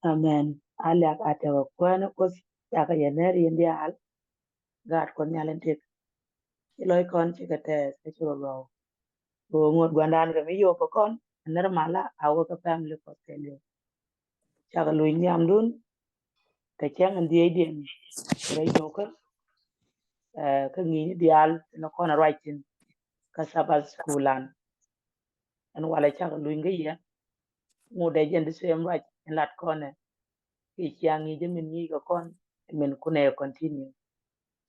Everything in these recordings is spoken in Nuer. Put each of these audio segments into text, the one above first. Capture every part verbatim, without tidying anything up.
Amen. A liak a tekɛ kuäär ni Kuoth, cakɛ yɛ ner yɛn diaal. Gaat Kuɔth Nhial in tëk. Ci lɔc kɔn cikɛ tɛɛth kä ci rɔ luɔk. Kɛ ɣöö ŋot gua̱ndan kɛ mi yio̱o̱k kɛ kɔn, a ner mala a wä kä family Kuɔth kɛɛliw. Cakɛ luny nhiamdun kɛ cäŋ in dhiecdiɛn rɛy nöökä. Ɛ, kä ŋi̱i̱cni diaal tin kɔn a ruac thi̱n kä Sabbath school an. Ɛn walɛ cakɛ luny kä yɛ. Ŋot dee jɛn the same ruac in lat kɔn ɛ. Kiɛ cia ŋi̱i̱c jɛ min ŋi̱i̱c kɛ kɔn, min kunɛ continue.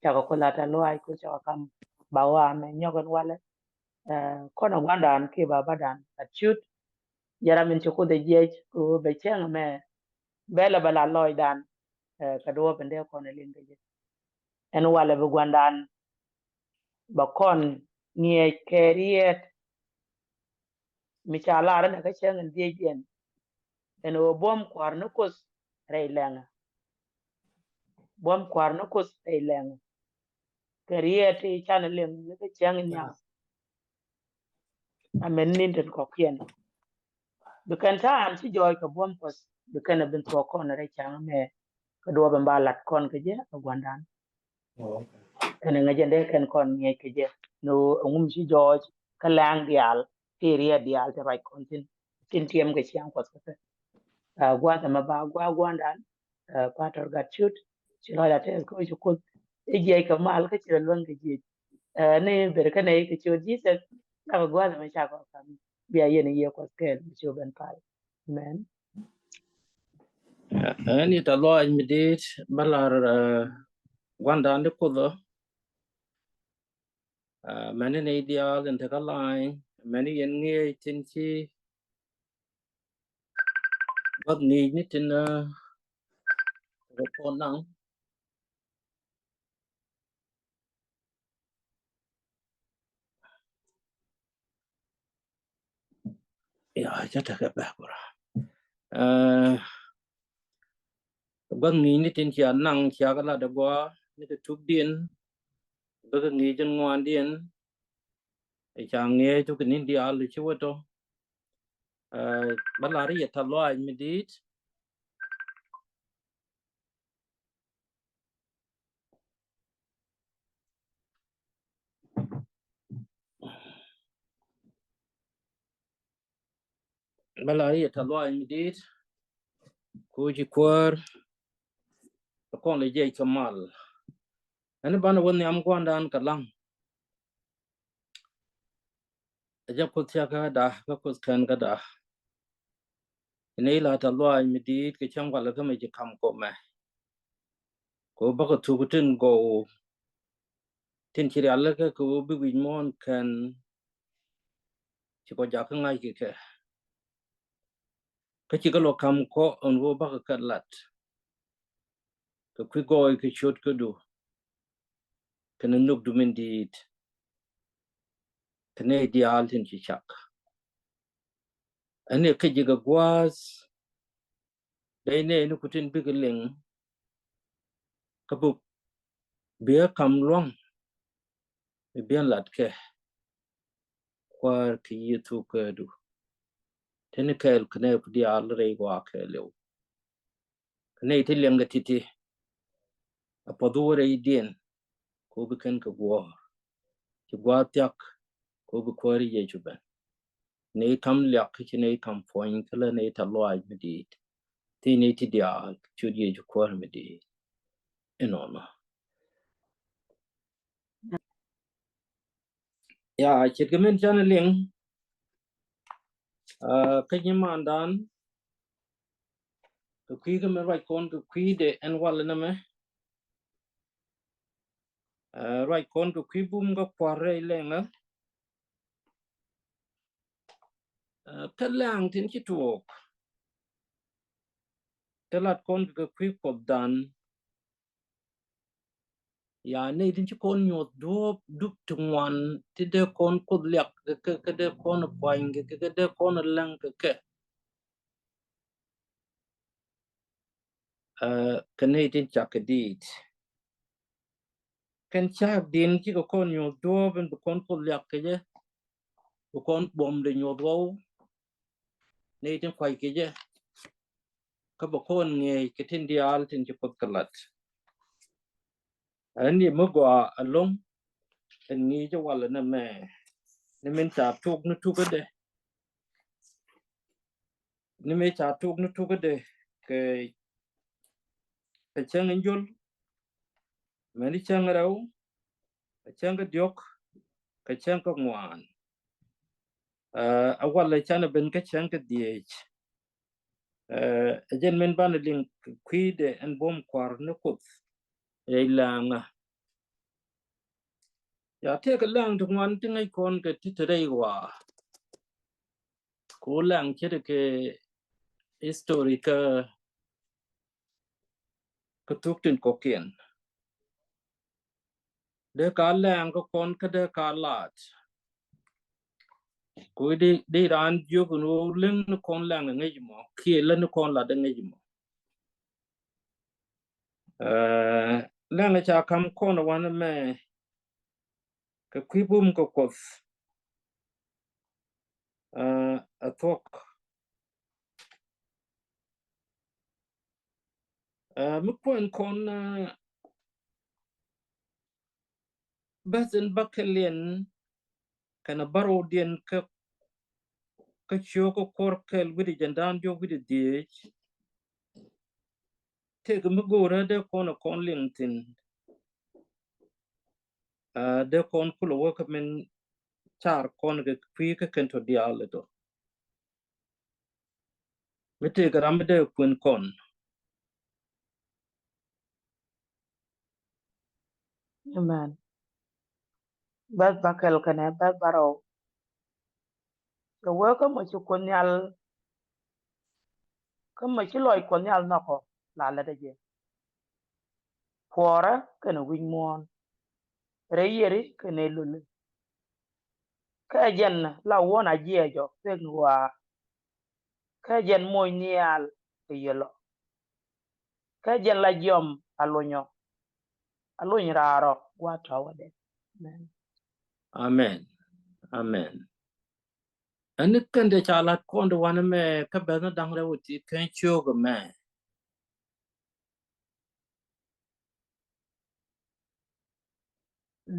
Cakɛ ku lat a luaac ku cakɛ kam ba wa mɛ nyɔk ɛn walɛ. Ɛ, kɔn a gua̱ndan kiɛ ba badan a cut. Jɛ ram min ci Kuoth ɛ jiɛc ku bɛ cäŋ mɛ bɛ lɛ bɛ la lɔcdan. Ɛ, kɛ duɔ̱ɔ̱p in dee kɔn ɛ liŋ kɛ jɛ. Ɛn walɛ bi gua̱ndan bɛ kɔn ŋiɛc kɛ riɛt. Mi ca lar ɛn ɛ kä cäŋ in dhiecdiɛn. Ɛn ɣöö buɔ̱m kua̱r ni Kuoth rɛy lɛŋɛ. Buɔ̱m kua̱r ni Kuoth rɛy lɛŋɛ. Kɛ riɛt ti can liŋ ni kä cäŋ in nhiam. Amen, nin tin kɔ̱kiɛn. Bi kɛn ta̱a̱n ci jɔɔc kɛ buɔ̱m Kuɔth, bi kɛn a bin thuɔ̱k kɔn rɛy cäŋ mɛ. Kɛ duɔ̱ɔ̱p in ba lat kɔn kɛ jɛ a gua̱ndan. Kɛn ŋäc jɛn dee kɛn kɔn ŋiɛc kɛ jɛ. Ni ɣöö ɛŋu mi ci jɔɔc kä lɛŋ diaal, ti riɛt diaal ti ruac kɔn thi̱n. Tin tiɛm kɛ ciaŋ Kuɔth kɛ kɛ. A, gua̱th ɛmɛ ba gua̱a̱ gua̱ndan. Ɛ, Pastor Gatcut, ci lɔc a tɛth kä ci Kuoth. I̱ jiɛc kɛ mal kä ci rɔ luäŋ kɛ jiɛc. Ɛ, ni ber kä nɛy kɛ ciöt Jesus, cakɔ gua̱th ɛmɛ cakɔ kam. Bia yɛn i̱ yiëë Kuɔth kɛɛl mi ci wä ben pal. Amen. Ɛ, ɛn i̱ tɛ lɔc mi di̱i̱t bä lar, ɛ, gua̱ndan di Kuoth ɔ. Ɛ, mɛn ni nɛy diaal in te kä lany, mɛn ni yɛn ŋiɛc tin ci Bäth ŋi̱i̱c ni tin, ɛ, rɛ pon naŋ. Ya, ca tekɛ bɛ kura. Ɛ, bäth ŋi̱i̱c ni tin cia naŋ cia kɛ lat ɛ gɔaa ni kɛ tukdiɛn. Bäth ŋi̱i̱c in ŋuandiɛn. Ɛ ca ŋi̱eec tuk ni diaal ci wä tɔ. Ɛ, bä lar i̱ yɛ tɛ̈th lɔaac mi di̱i̱t. Bä lar i̱ yɛ tɛ̈th lɔaac mi di̱i̱t. Ku ci kuäär. Ɛ kɔn lɛ jiɛc kɛ mal. Ɛn banɛ wä nhiam gua̱ndan kɛ laŋ. Ɛ jɛ Kuoth thia̱k käda, kä Kuoth kɛn käda. Inɛ ila tɛ̈th lɔaac mi di̱i̱t kɛ cäŋ walɛ kä mɛ ci ka̱m kɔ mɛ. Kɛ ɣöö bäkɛ thuk tin gɔw. Tin ci rialikä kɛ ɣöö bi wi̱c muɔ̱ɔ̱n kɛn ci kɔ jakä ŋa̱c kɛ kɛ. Kä ci kä lɔ ka̱m kɔ ɛn ɣöö bäkɛ kɛ lat. Kɛ kui̱ gɔɔy kɛ ciötkädu. Kɛnɛ nhökdu min di̱i̱t. Kɛnɛ diaal tin ci cak. Ɛn ɛ kä ji̱ kɛ gua̱a̱th. Dee nɛy ni ku tin bikɛ liŋ. Kä bi, bi ɛ ka̱m lua̱ŋ. Bi biɛn lat kɛ. Kuäär kɛ Yecu kädu. Teni kɛɛl kɛ nɛy ku diaal rɛy gua̱a̱ kɛɛliw. Kɛ nɛy ti liɛŋkɛ ti̱ti̱. A puɔth wä rɛydiɛn. Kɛ ɣöö bi kɛn kɛ guɔ̱ɔ̱r. Ci gua̱a̱th thia̱k. Kɛ ɣöö bi Kuäär Yecu ben. Nɛy ka̱m liak kä ci nɛy ka̱m puɔ̱ny kä lä nɛy tɛ̈th lɔaac mi di̱i̱t. Thiec nɛy ti diaal ciöt Yecu Kuäär mi di̱i̱t. Inɔnɔ. Ya, ce̱tkɛ min canɛ liŋ. Aa, kä nyimandan. Kɛ kui̱ kä min ruac kɔn kɛ kui̱dɛ ɛn walɛ nɛmɛ. Aa, ruac kɔn kɛ kui̱ bum kä Kua̱r rɛy lɛŋä. Aa, kä lɛŋ tin ci tuɔɔk. Kä lat kɔn kɛ kui̱ Kuɔthdan. Ya, nɛy tin ci kɔn nyuɔth duɔ̱ɔ̱p dup ti ŋuan ti dee kɔn Kuoth liak kɛ kɛ, kɛ dee kɔn puany kɛ kɛ, kɛ dee kɔn läŋ kɛ kɛ. Aa, kɛ nɛy tin cak kɛ diit. Kɛn cak din cikɛ kɔn nyuɔth duɔ̱ɔ̱p in bi kɔn Kuoth liak kɛ jɛ. Bi kɔn buɔ̱mdɛ nyuɔth wä. Nɛy tin kuay kɛ jɛ. kä bɛ kɔn ŋi̱eec kɛ tin diaal tin ci Kuoth kɛ lat. Ɛn yɛ mi gɔaa ɛlɔ̱ŋ ɛn ŋi̱i̱c ɛ walɛ nɛmɛ ni min ca tok ni tukädɛ. Ni min ca tok ni tukädɛ kɛ, kɛ cäŋ in jol, mɛni cäŋ rɛw, kɛ cäŋ kä diɔ̱k, kɛ cäŋ kä ŋuan. Ɛ, ɛ walɛ canɛ ben kä cäŋ kä dhieec. Ɛ, ɛ jɛn min banɛ liŋ kui̱dɛ ɛn buɔ̱m kua̱r ni Kuoth. Ɛ lɛŋä. Ya tëëkɛ lɛŋ ti ŋuan ti ŋäc kɔn kɛ ti te rɛy ɣɔaa. Ku lɛŋ ce̱tkɛ history kä, kä thuk tin kɔ̱kiɛn. Dee ka lɛŋ kä kɔn kä dee ka lat. Ku di, di raan jiök ni ɣöö liŋ ni kɔn lɛŋ ŋäc mɔ kiɛ lä ni kɔn lat ŋäc mɔ. Ɛ, lɛŋ ca ka̱m kɔn wanɛ mɛ kɛ kui̱ bum kɛ Kuɔth. Ɛ, ɛ thuɔ̱k. Ɛ, mi kuɛn kɔn, ɛ, bäth in bäkɛliɛn kɛnɛ bärɔwdiɛn kä, kä ciökä kuɔr kɛl wi̱cdɛ jiɛn da̱ŋ diɔ̱k wi̱cdɛ dhieec. Tëëkɛ mi go̱o̱rä dee kɔn ɛ kɔn liŋ thi̱n. Ɛ, dee kɔn kulɛ wä kä min car kɔn kɛ kui̱ kä kɛn tɔ diaal ɛ tɔ. Mi tëëkɛ ram mi dee kuën kɔn. Amen. Bäth bäkɛl kɛnɛ bäth bärɔw. Kɛ wee kä mɔ ci Kuoth Nhial, kä mɔ ci lɔc Kuɔth Nhial nhɔkɔ la lät ɛ jɛ. Kuɔrä kɛnɛ wi̱c muɔ̱ɔ̱n. Rɛy yiëri kɛnɛ luli. Kä jɛn la wuɔ̱n a jiɛc ɔ pek ni ɣɔaa. Kä jɛn moc nhial kɛ yɛlɔ. Kä jɛn la jiɔm a lonyɔ. A lony raarɔ gua̱a̱th tɔ̱wädɛ. Amen. Amen. Amen. Ɛn ni kɛn dee ca lat kɔn di wanɛ mɛ kä bɛth ni da̱ŋ rɛw ti kɛn ciökɛ mɛ.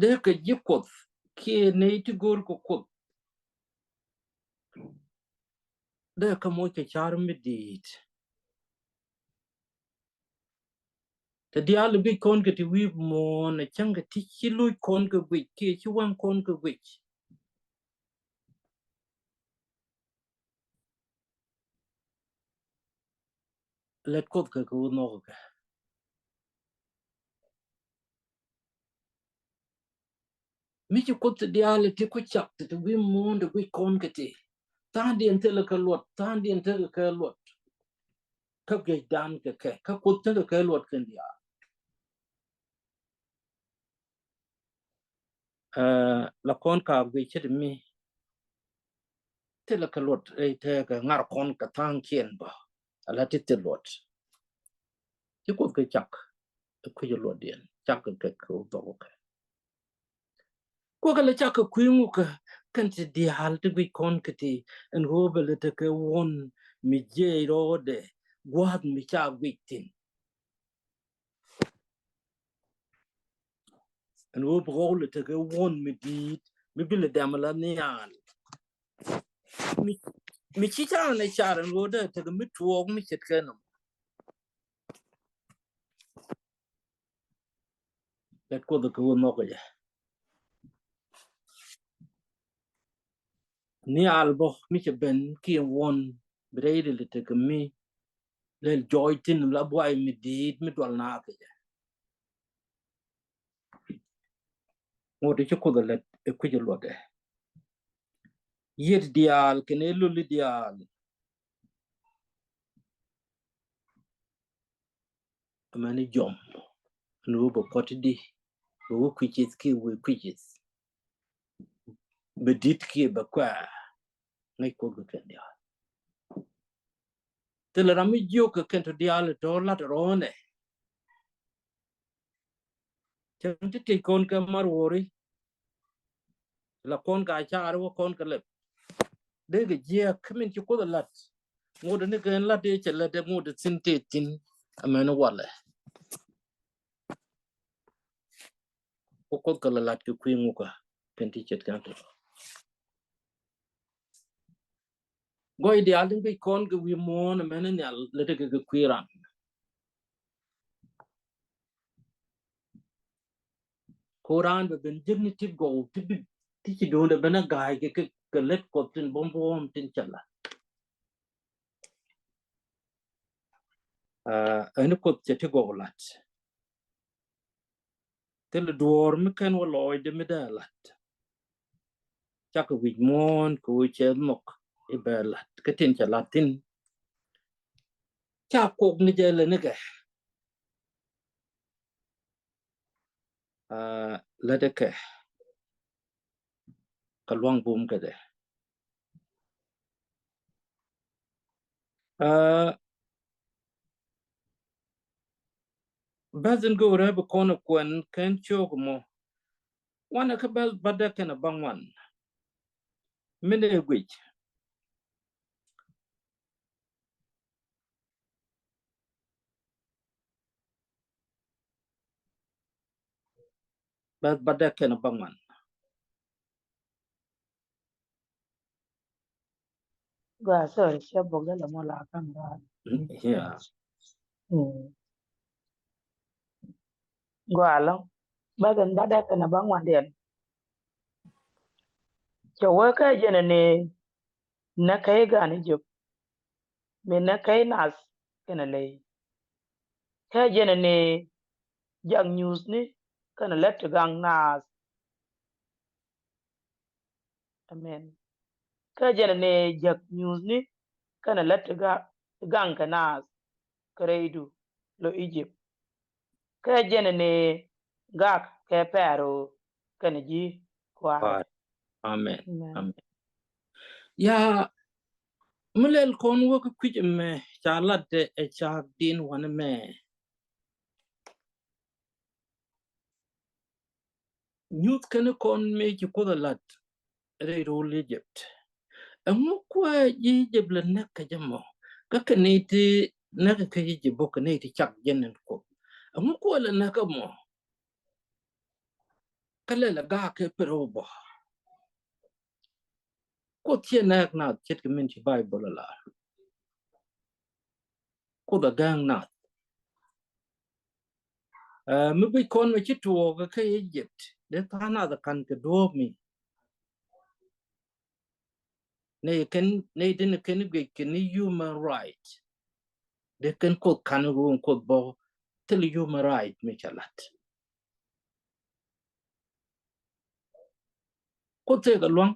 Dee kɛ ji̱ Kuoth kiɛ nɛy ti go̱o̱r kɛ Kuoth. Dee kɛ moc kɛ car mi di̱i̱t. Te diaal guic kɔn kɛ ti wi̱i̱ muɔ̱ɔ̱n ɛ cäŋ kɛ ti ci lo̱c kɔn kɛ guic kiɛ ci waŋ kɔn kɛ guic. Lät Kuoth kɛ kɛ wä nhɔk kɛ. Mi ci Kuoth ti diaal ti ku cak ti ti wi̱i̱ muɔ̱ɔ̱n ti guic kɔn kɛ ti. Tha̱a̱ŋdiɛn thilɛ kɛ luɔt, tha̱a̱ŋdiɛn thilɛ kɛ luɔt. Kä guic dan kɛ kɛ, kä Kuoth thilɛ kɛ luɔt kɛn diaal. Ɛ, la kɔn ka guic ce̱t mi. Thilɛ kɛ luɔt, ɛ, tekɛ ŋar kɔn kɛ tha̱a̱ŋkiɛn bä. Ala ti thil luɔt. Ci Kuoth kɛ cak. Ɛ kui̱c luɔtdiɛn. Cak kɛ kɛ kɛ wä dhɔk kɛ. Kuoth kɛ lɛ cak kɛ kui̱ ŋuk kɛ kɛn ti diaal ti guic kɔn kɛ ti ɛn ɣöö bɛ lɛ tekɛ wuɔ̱n mi jiɛc rɔɔdɛ gua̱a̱th mi ca guic thi̱n. Ɛn ɣöö bi ɣɔw lɛ tekɛ wuɔ̱n mi di̱i̱t mi bi lɛ dɛm ala nhial. Mi, mi ci ca nɛ car ɛn ɣöö dee tekɛ mi tuɔɔk mi ce̱tkɛ nɔmɔ. Lät Kuoth kɛ wä nhɔk jɛ. Nhial bä mi cɛ ben kiɛ wuɔ̱n bi rɛy ri lɛ tekɛ mi lɛl jɔɔc thi̱n la buay mi di̱i̱t mi dual naath kɛ jɛ. Ŋot ci Kuoth ɛ lät ɛ kui̱c ɛ luɔtdɛ. Yiet diaal kɛnɛ luli diaal. Amäni jɔm ni wä bɛ kɔt di bɛ wä kui̱cith kiɛ wee kui̱cith. Bɛ di̱t kiɛ bɛ kuɛ̈ɛ̈. Ŋäc Kuoth kɛ kɛn diaal. Thilɛ ram mi jiök kɛ kɛn tɔ diaal tɔ lat rɔɔnɛ. Cäŋ ti tëc kɔn kɛ mar wuɔri. La kɔn ka car wä kɔn kɛ lɛp. Dee kɛ jiɛk kä min ci Kuoth ɛ lat. Ŋot ni kɛn lat i̱ cɛ lat i̱ ŋot i̱ thi̱n tëë thi̱n. Amäni walɛ. Kɛ Kuoth kɛ la lat kɛ kui̱ ŋukä kɛn ti ce̱tkɛ tɔ̱. Gɔɔy diaal tin guic kɔn kɛ wi̱i̱ muɔ̱ɔ̱n amäni nhial lät kɛ kɛ kui̱ ran. Ko raan bɛ ben ji̱n ni ti gɔw ti bi ti ci duundɛ ben a ga̱a̱c kɛ kɛ lät Kuɔth tin buɔ̱m buɔ̱ɔ̱m tin cɛ lat. Aa, ɛn Kuoth cɛ ti gɔw lat. Thilɛ duɔ̱ɔ̱r mi kɛn wä lɔɔcdɛ mi dee lat. Cakɛ wi̱c muɔ̱ɔ̱n kɛ ɣöö cɛ nhɔk i̱ bɛ lat kä tin cɛ lat thi̱n. Ca kok ni jɛ lɛ nikɛ. Aa, lätdɛ kɛ kɛ luaŋ bum kädɛ. Aa, bäth in go̱o̱rä bi kɔn ɛ kuɛn kɛn ciök mɔ. Wanɛ kä bäth bädä kɛnɛ bäŋuan. Minɛ guic. Bäth bädä kɛnɛ bäŋuan. Gua, sorry, cɛ bok dee lɛ mɔ la kaŋ gua. Mm, yeah. Mm. Gua lɔ. Bäth in bädä kɛnɛ bäŋuandiɛn. Cɛ wee kä jɛn ni nɛ kɛ i̱ gan Ijip. Mi nɛ kɛ i̱ nath kɛnɛ ley. Kä jɛn ni jak nyuuthni kɛnɛ lät ti gaŋ naath. Amen. Kä jɛn ni jak nyuuthni kɛnɛ lät ti ga-, ti gaŋ kɛ naath kɛ rɛydu lɔ Ijip. Kä jɛn ni gak kɛ Pɛro kɛnɛ ji̱ kua̱r. Kua̱r. Amen. Amen. Amen. Ya, mi lɛl kɔn wä kä kui̱c ɛmɛ ca lat ɛ cak din wanɛ mɛ. Nyuth kɛn kɔn mëë ci Kuoth ɛ lat rɛy ro̱l Egypt. Ɛŋu kuɛ ji̱ Egypt lɛ näk kɛ jɛ mɔ? Kä kɛ nɛy ti näk kɛ Egypt bä kɛ nɛy ti cak jɛn ɛn Kuoth. Ɛŋu kuɛ lɛ näk kɛ mɔ? Kä lɛ lɛ gaak kɛ Pɛro bä. Kuoth ciɛ nɛɛk nath ce̱tkɛ min ci Baibol ɛ lar. Kuoth ɛ gääŋ nath. Ɛ, mi guic kɔn mɛ ci tuɔɔk kä Egypt, dee tha̱a̱ŋ nath ɛ ka̱n kɛ duɔ̱ɔ̱p mi. Nɛy kɛn, nɛy tin kɛn guic kɛn ni human right. Dee kɛn Kuoth ka̱n ɣöö Kuoth bä thil human right mi cɛ la̱t. Kuoth tëëkɛ lua̱ŋ.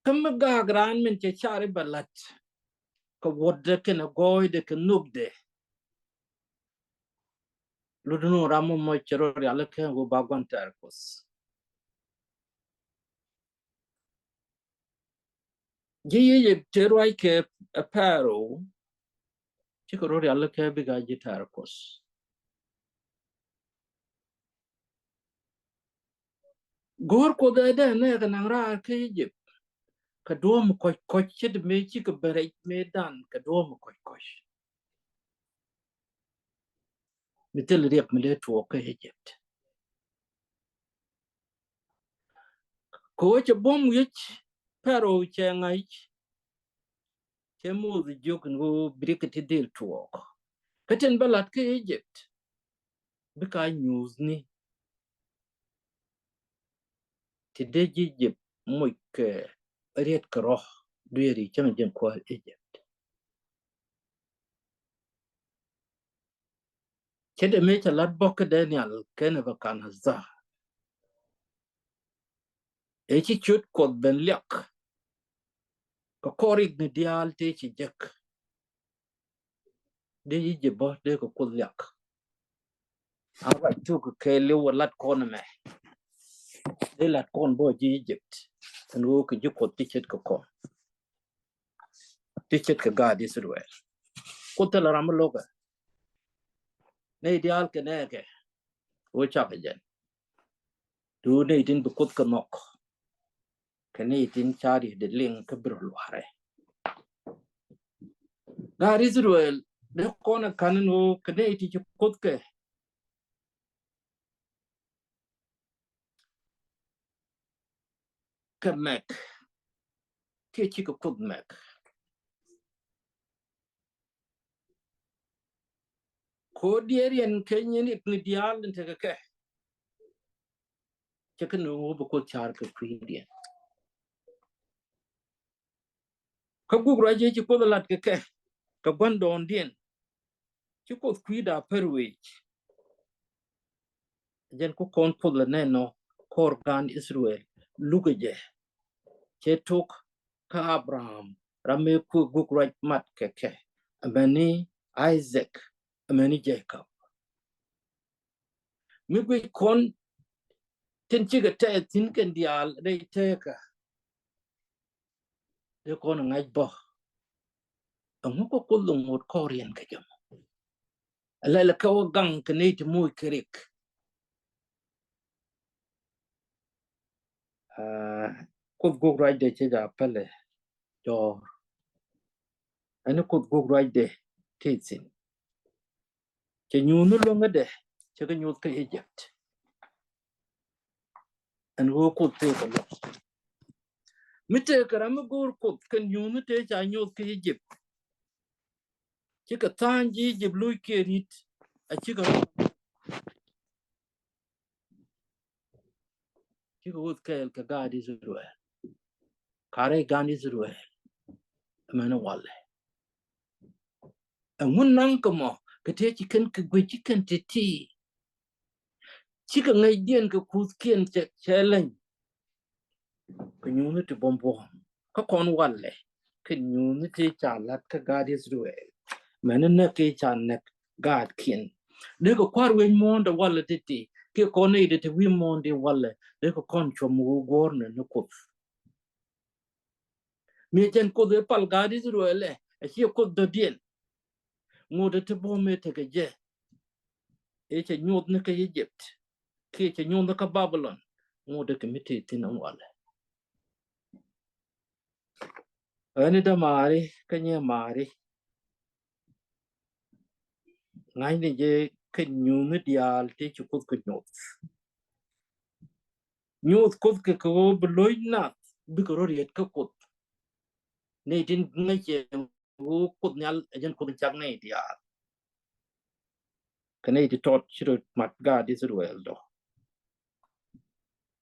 Kä mi gaak raan min cɛ car i̱ bɛ la̱t kɛ wuɔ̱tdɛ kɛnɛ gɔɔydɛ kɛ nhökdɛ. Lotdɛ ni ram mɔ mɔ cɛ rɔ rialikä ɣöö ba gua̱n tɛɛr Kuɔth. Ji̱ Egypt tëë ruac kɛ Pɛro, cikɛ rɔ rialikä bikɛ a ji̱ tɛɛr Kuɔth. Go̱o̱r Kuoth ɛ dee nɛɛkɛ naŋ raar kä Egypt kɛ duɔ̱ɔ̱m kɔc kɔc, ce̱t mëë cikɛ ben rɛc mëë dan kɛ duɔ̱ɔ̱m kɔc kɔc. Mi thil riɛk mi lee tuɔɔk kä Egypt. Kɛ ɣöö cɛ buɔ̱m wi̱c Pɛro cɛ ŋa̱c, cɛ Muthɛ jiök ɛn ɣöö bi riɛk ti dhil tuɔɔk. Kä tin bä la̱t kä Egypt bikɛ a nyuuthni. Ti dee ji̱ Egypt moc kɛ riet kɛ rɔ dueeri cäŋ jɛn kuäär Egypt. Ce̱t ɛ mëë cɛ la̱t bä kä Daniel kɛnɛ Nebukadnezar. Ëë ci ciöt Kuɔth ben liak kɛ kɔr rikni diaal tëë ci jek. Dee Egypt bä dee kɛ Kuoth liak. A ruac thuk kɛ liw ɛ lat kɔn ɛmɛ. Dee lat kɔn bä ji̱ Egypt ɛn ɣöö kɛ ji̱ Kuɔth ti ce̱tkɛ kɔn, ti ce̱tkɛ gaat Israel. Kuoth thilɛ ram mi lo̱kɛ. Nɛy diaal kɛ nɛɛkɛ ɣöö cakɛ jɛn. Duun nɛy tin bi Kuoth kɛ nhɔk. kɛ nɛy tin ca riet dee liŋ kä bi rɔ luaarɛ. Gaat Israel dee kɔn ɛ ka̱n ni ɣöö kɛ nɛy ti ci Kuoth kɛ kɛ mɛk kiɛ cikɛ Kuoth mɛk. Kɛ ɣöö diɛɛriɛn kɛ nyin it ni diaal in tekɛ kɛ, cɛ kɛ ni ɣöö bi Kuoth car kɛ kui̱diɛn. Kä guk ruac ëë ci Kuoth ɛ lat kɛ kɛ kɛ gua̱ndɔɔŋdiɛn, ci Kuoth kui̱da pär wec. Jɛn ku kɔn Kuoth lɛ nɛn ɔ kɔr gan Israel lukɛ jɛ. Cɛ tok kä Abraham ram mëë ku guk ruac mat kɛ kɛ, amäni Isaac, amäni Jacob. Mi guic kɔn tin cikɛ tɛth thi̱n kɛn diaal rɛy tëkä. Dee kɔn ŋa̱c bä ɛŋu kä Kuoth lɛ ŋot kɔriɛn kɛ jɛ mɔ. Ɛ lɛl kɛ wä gaŋ kɛ nɛy ti moc kɛ rik. Aa, Kuoth guk ruacdɛ cɛ ja pälɛ jɔɔr. Ɛn Kuoth guk ruacdɛ ti thi̱n. Cɛ nyuuth ni luäŋädɛ cɛ kɛ nyuuth kä Egypt. Ɛn ɣöö Kuoth tëëkɛ luɔth. Mi tëëkɛ ram mi go̱o̱r Kuoth kɛ nyuuth ni tëë ca nyuuth kä Egypt. Cikɛ tha̱a̱ny ji̱ Egypt lo̱ckiɛn ri̱t a cikɛ rɔ. Cikɛ wuth kɛɛl kɛ gaat Israel. Karɛ gan Israel. Amäni walɛ. Ɛŋu naŋ kɛ mɔ kɛ tëë ci kɛn kɛ guic ci kɛn ti̱ti̱. Cikɛ ŋäcdiɛn kɛ kuthkiɛn cɛ, cɛ leny. Kɛ nyuuthni ti buɔ̱m buɔ̱m kä kɔn walɛ. Kɛ nyuuthni ti ca la̱t kä gaat Israel. Mɛni näk ti ca näk gaatkiɛn. Dee kɛ kua̱r wec muɔ̱ɔ̱n dee walɛ ti̱ti̱ kiɛ kɔn nɛy dee te wi̱i̱ muɔ̱ɔ̱n dee walɛ. Dee kɛ kɔn cuɔ̱m wä guɔ̱ɔ̱r ni ni Kuoth. Mi jɛn Kuoth ëë pal gaat Israel ɛ, a ciɛ Kuoth dɔ̱diɛn. Ŋot ɛ ti buɔ̱m ëë tekɛ jɛ. Ëë cɛ nyuɔth ni kä Egypt kiɛ cɛ nyuɔth ni kä Babilon. Ŋot ɛ kɛ mi tëë thi̱n ɛn walɛ. Ɣän i̱ dämaari kä nyɛ maari. Ŋa̱cni jɛ kɛ nyuuthni diaal ti ci Kuoth kɛ nyuɔth. Nyuɔth Kuoth kɛ kɛ ɣöö bi lo̱c nath bikɛ rɔ riet kä Kuoth. Nɛy tin ŋäcɛ ɣöö Kuoth Nhial ɛ jɛn Kuoth cak nɛy diaal. Kɛ nɛy ti tɔt ci rɔ mat gaat Israel dɔ.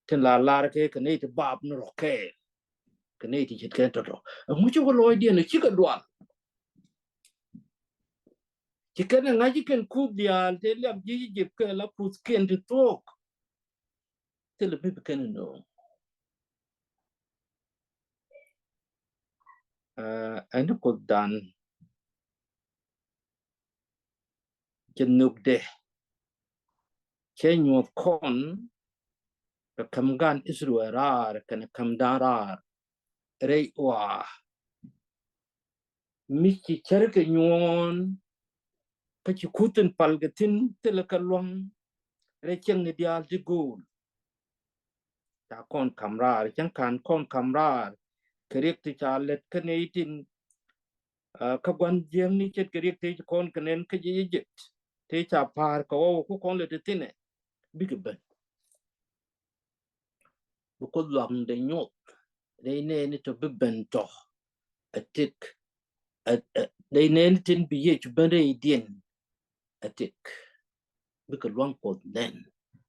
Tin la lar kɛ kɛ nɛy ti bap ni rɔ kɛɛl. Kɛ nɛy ti ce̱tkɛ tɔtɔ. Ɛŋu ci wä lɔcdiɛn ɛ cikɛ dual. Ci kɛn ɛ ŋa̱c ci kɛn kuth diaal tëë liap ji̱ Egypt kɛ la kuthkiɛn ti thuɔ̱k. Thilɛ mi bi kɛn ɛ nööŋ. Ɛn ni Kuothdan cɛ nhökdɛ. Cɛ nyuɔth kɔn kɛ käm gan Israel raar kɛnɛ kämdan raar rɛy ɣɔaa. Mi ci cärkɛ nyuɔ̱ɔ̱n kä ci kuth in pal kɛ thi̱n thilɛ kɛ lua̱ŋ rɛy cäŋni diaal ti gööl. Ca kɔn ka̱m raar, cäŋ ka̱n kɔn ka̱m raar kɛ riɛk ti ca lät kä nɛy tin, kä gua̱n jiäkni ce̱tkɛ riɛk ti ci kɔn kɛ nɛn kä ji̱ Egypt ti ca pa̱a̱r kɛ ɣɔw ku kɔn lät ti thi̱nɛ bikɛ ben. Bi Kuoth lua̱ŋdɛ nyuɔth rɛy nɛɛni tɔ bi ben tɔ. Ɛ tëk. Ɛ, ɛ, rɛy nɛɛni tin bi Yecu ben rɛydiɛn. Ɛ tëk. Bikɛ lua̱ŋ Kuɔth nɛn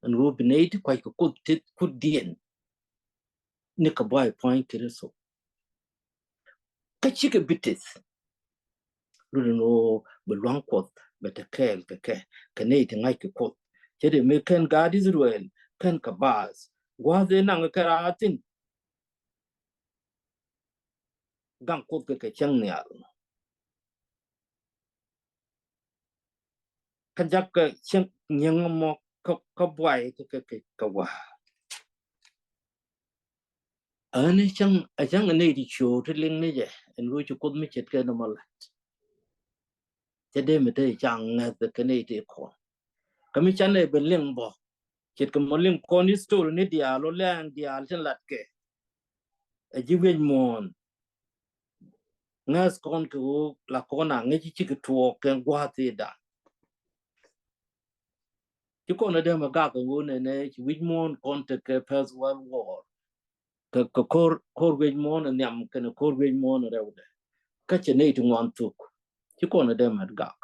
ɛn ɣöö bi nɛy ti kuackɛ Kuoth tëth kutdiɛn. Ni kɛ buay pua̱ny Kritho. Kä cikɛ bi tëth. Rut ɛn ɣöö bi lua̱ŋ Kuɔth bɛ te kɛɛl kɛ kɛ kɛ nɛy ti ŋa̱c kɛ Kuoth. Ce̱t ɛ mi kɛn gaat Israel kɛn kɛ baath gua̱a̱th ëë naŋ kɛ raar thi̱n. Gaŋ Kuoth kɛ kɛ cäŋ nhial. Kä jakä cäŋ nyieŋ mɔ kä, kä buay kä, kä, kä, kä wa. Ani cäŋ, a cäŋ ni di ciö ti liŋ ni jɛ, ɛn ɣöö ci Kuoth mi ce̱tkɛ ni mɔ lat. Cɛ dee mi te caŋ ŋäth kɛ ni ti kɔn. Kä mi canɛ ben liŋ bɔ. Ce̱tkɛ mɔ liŋ kɔn history ni diaal ɔ lɛŋ diaal tin lat kɛ. ɛ ji̱ wi̱c muɔ̱ɔ̱n. Ŋäth kɔn kɛ ɣöö la kɔn a ŋäc ci kɛ tuɔɔk kɛ gua̱a̱th i̱ dan. Ci kɔn ɛ dee mɛ gak kɛ ɣöö nɛnɛ ci wi̱c muɔ̱ɔ̱n kɔn tekɛ First World War. Kɛ, kɛ ko̱r, ko̱r wi̱c muɔ̱ɔ̱n ɛ nhiam kɛnɛ ko̱r wi̱c muɔ̱ɔ̱n ɛ rɛwdɛ. Kä cɛ nɛy ti ŋuan thuk. Ci kɔn ɛ dee mɛ gak.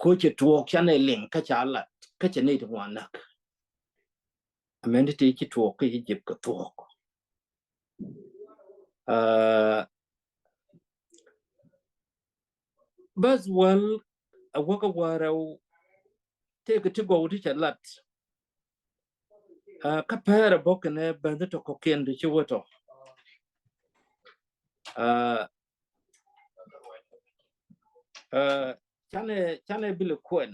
Ko cɛ tuɔɔk canɛ liŋ kä ca lat kä cɛ nɛy ti ŋuan näk. Amäni ti ci tuɔɔk kä Egypt kɛ tuɔɔk. Aa, bäth wäl a wäkä wärɛw tëëkɛ ti gɔw ti cɛ lat. Aa, kä pɛrɛ bä kɛnɛ bäth tɔ kɔkiɛn ti ci wä tɔ. Aa, aa, canɛ, canɛ bilɛ kuɛn.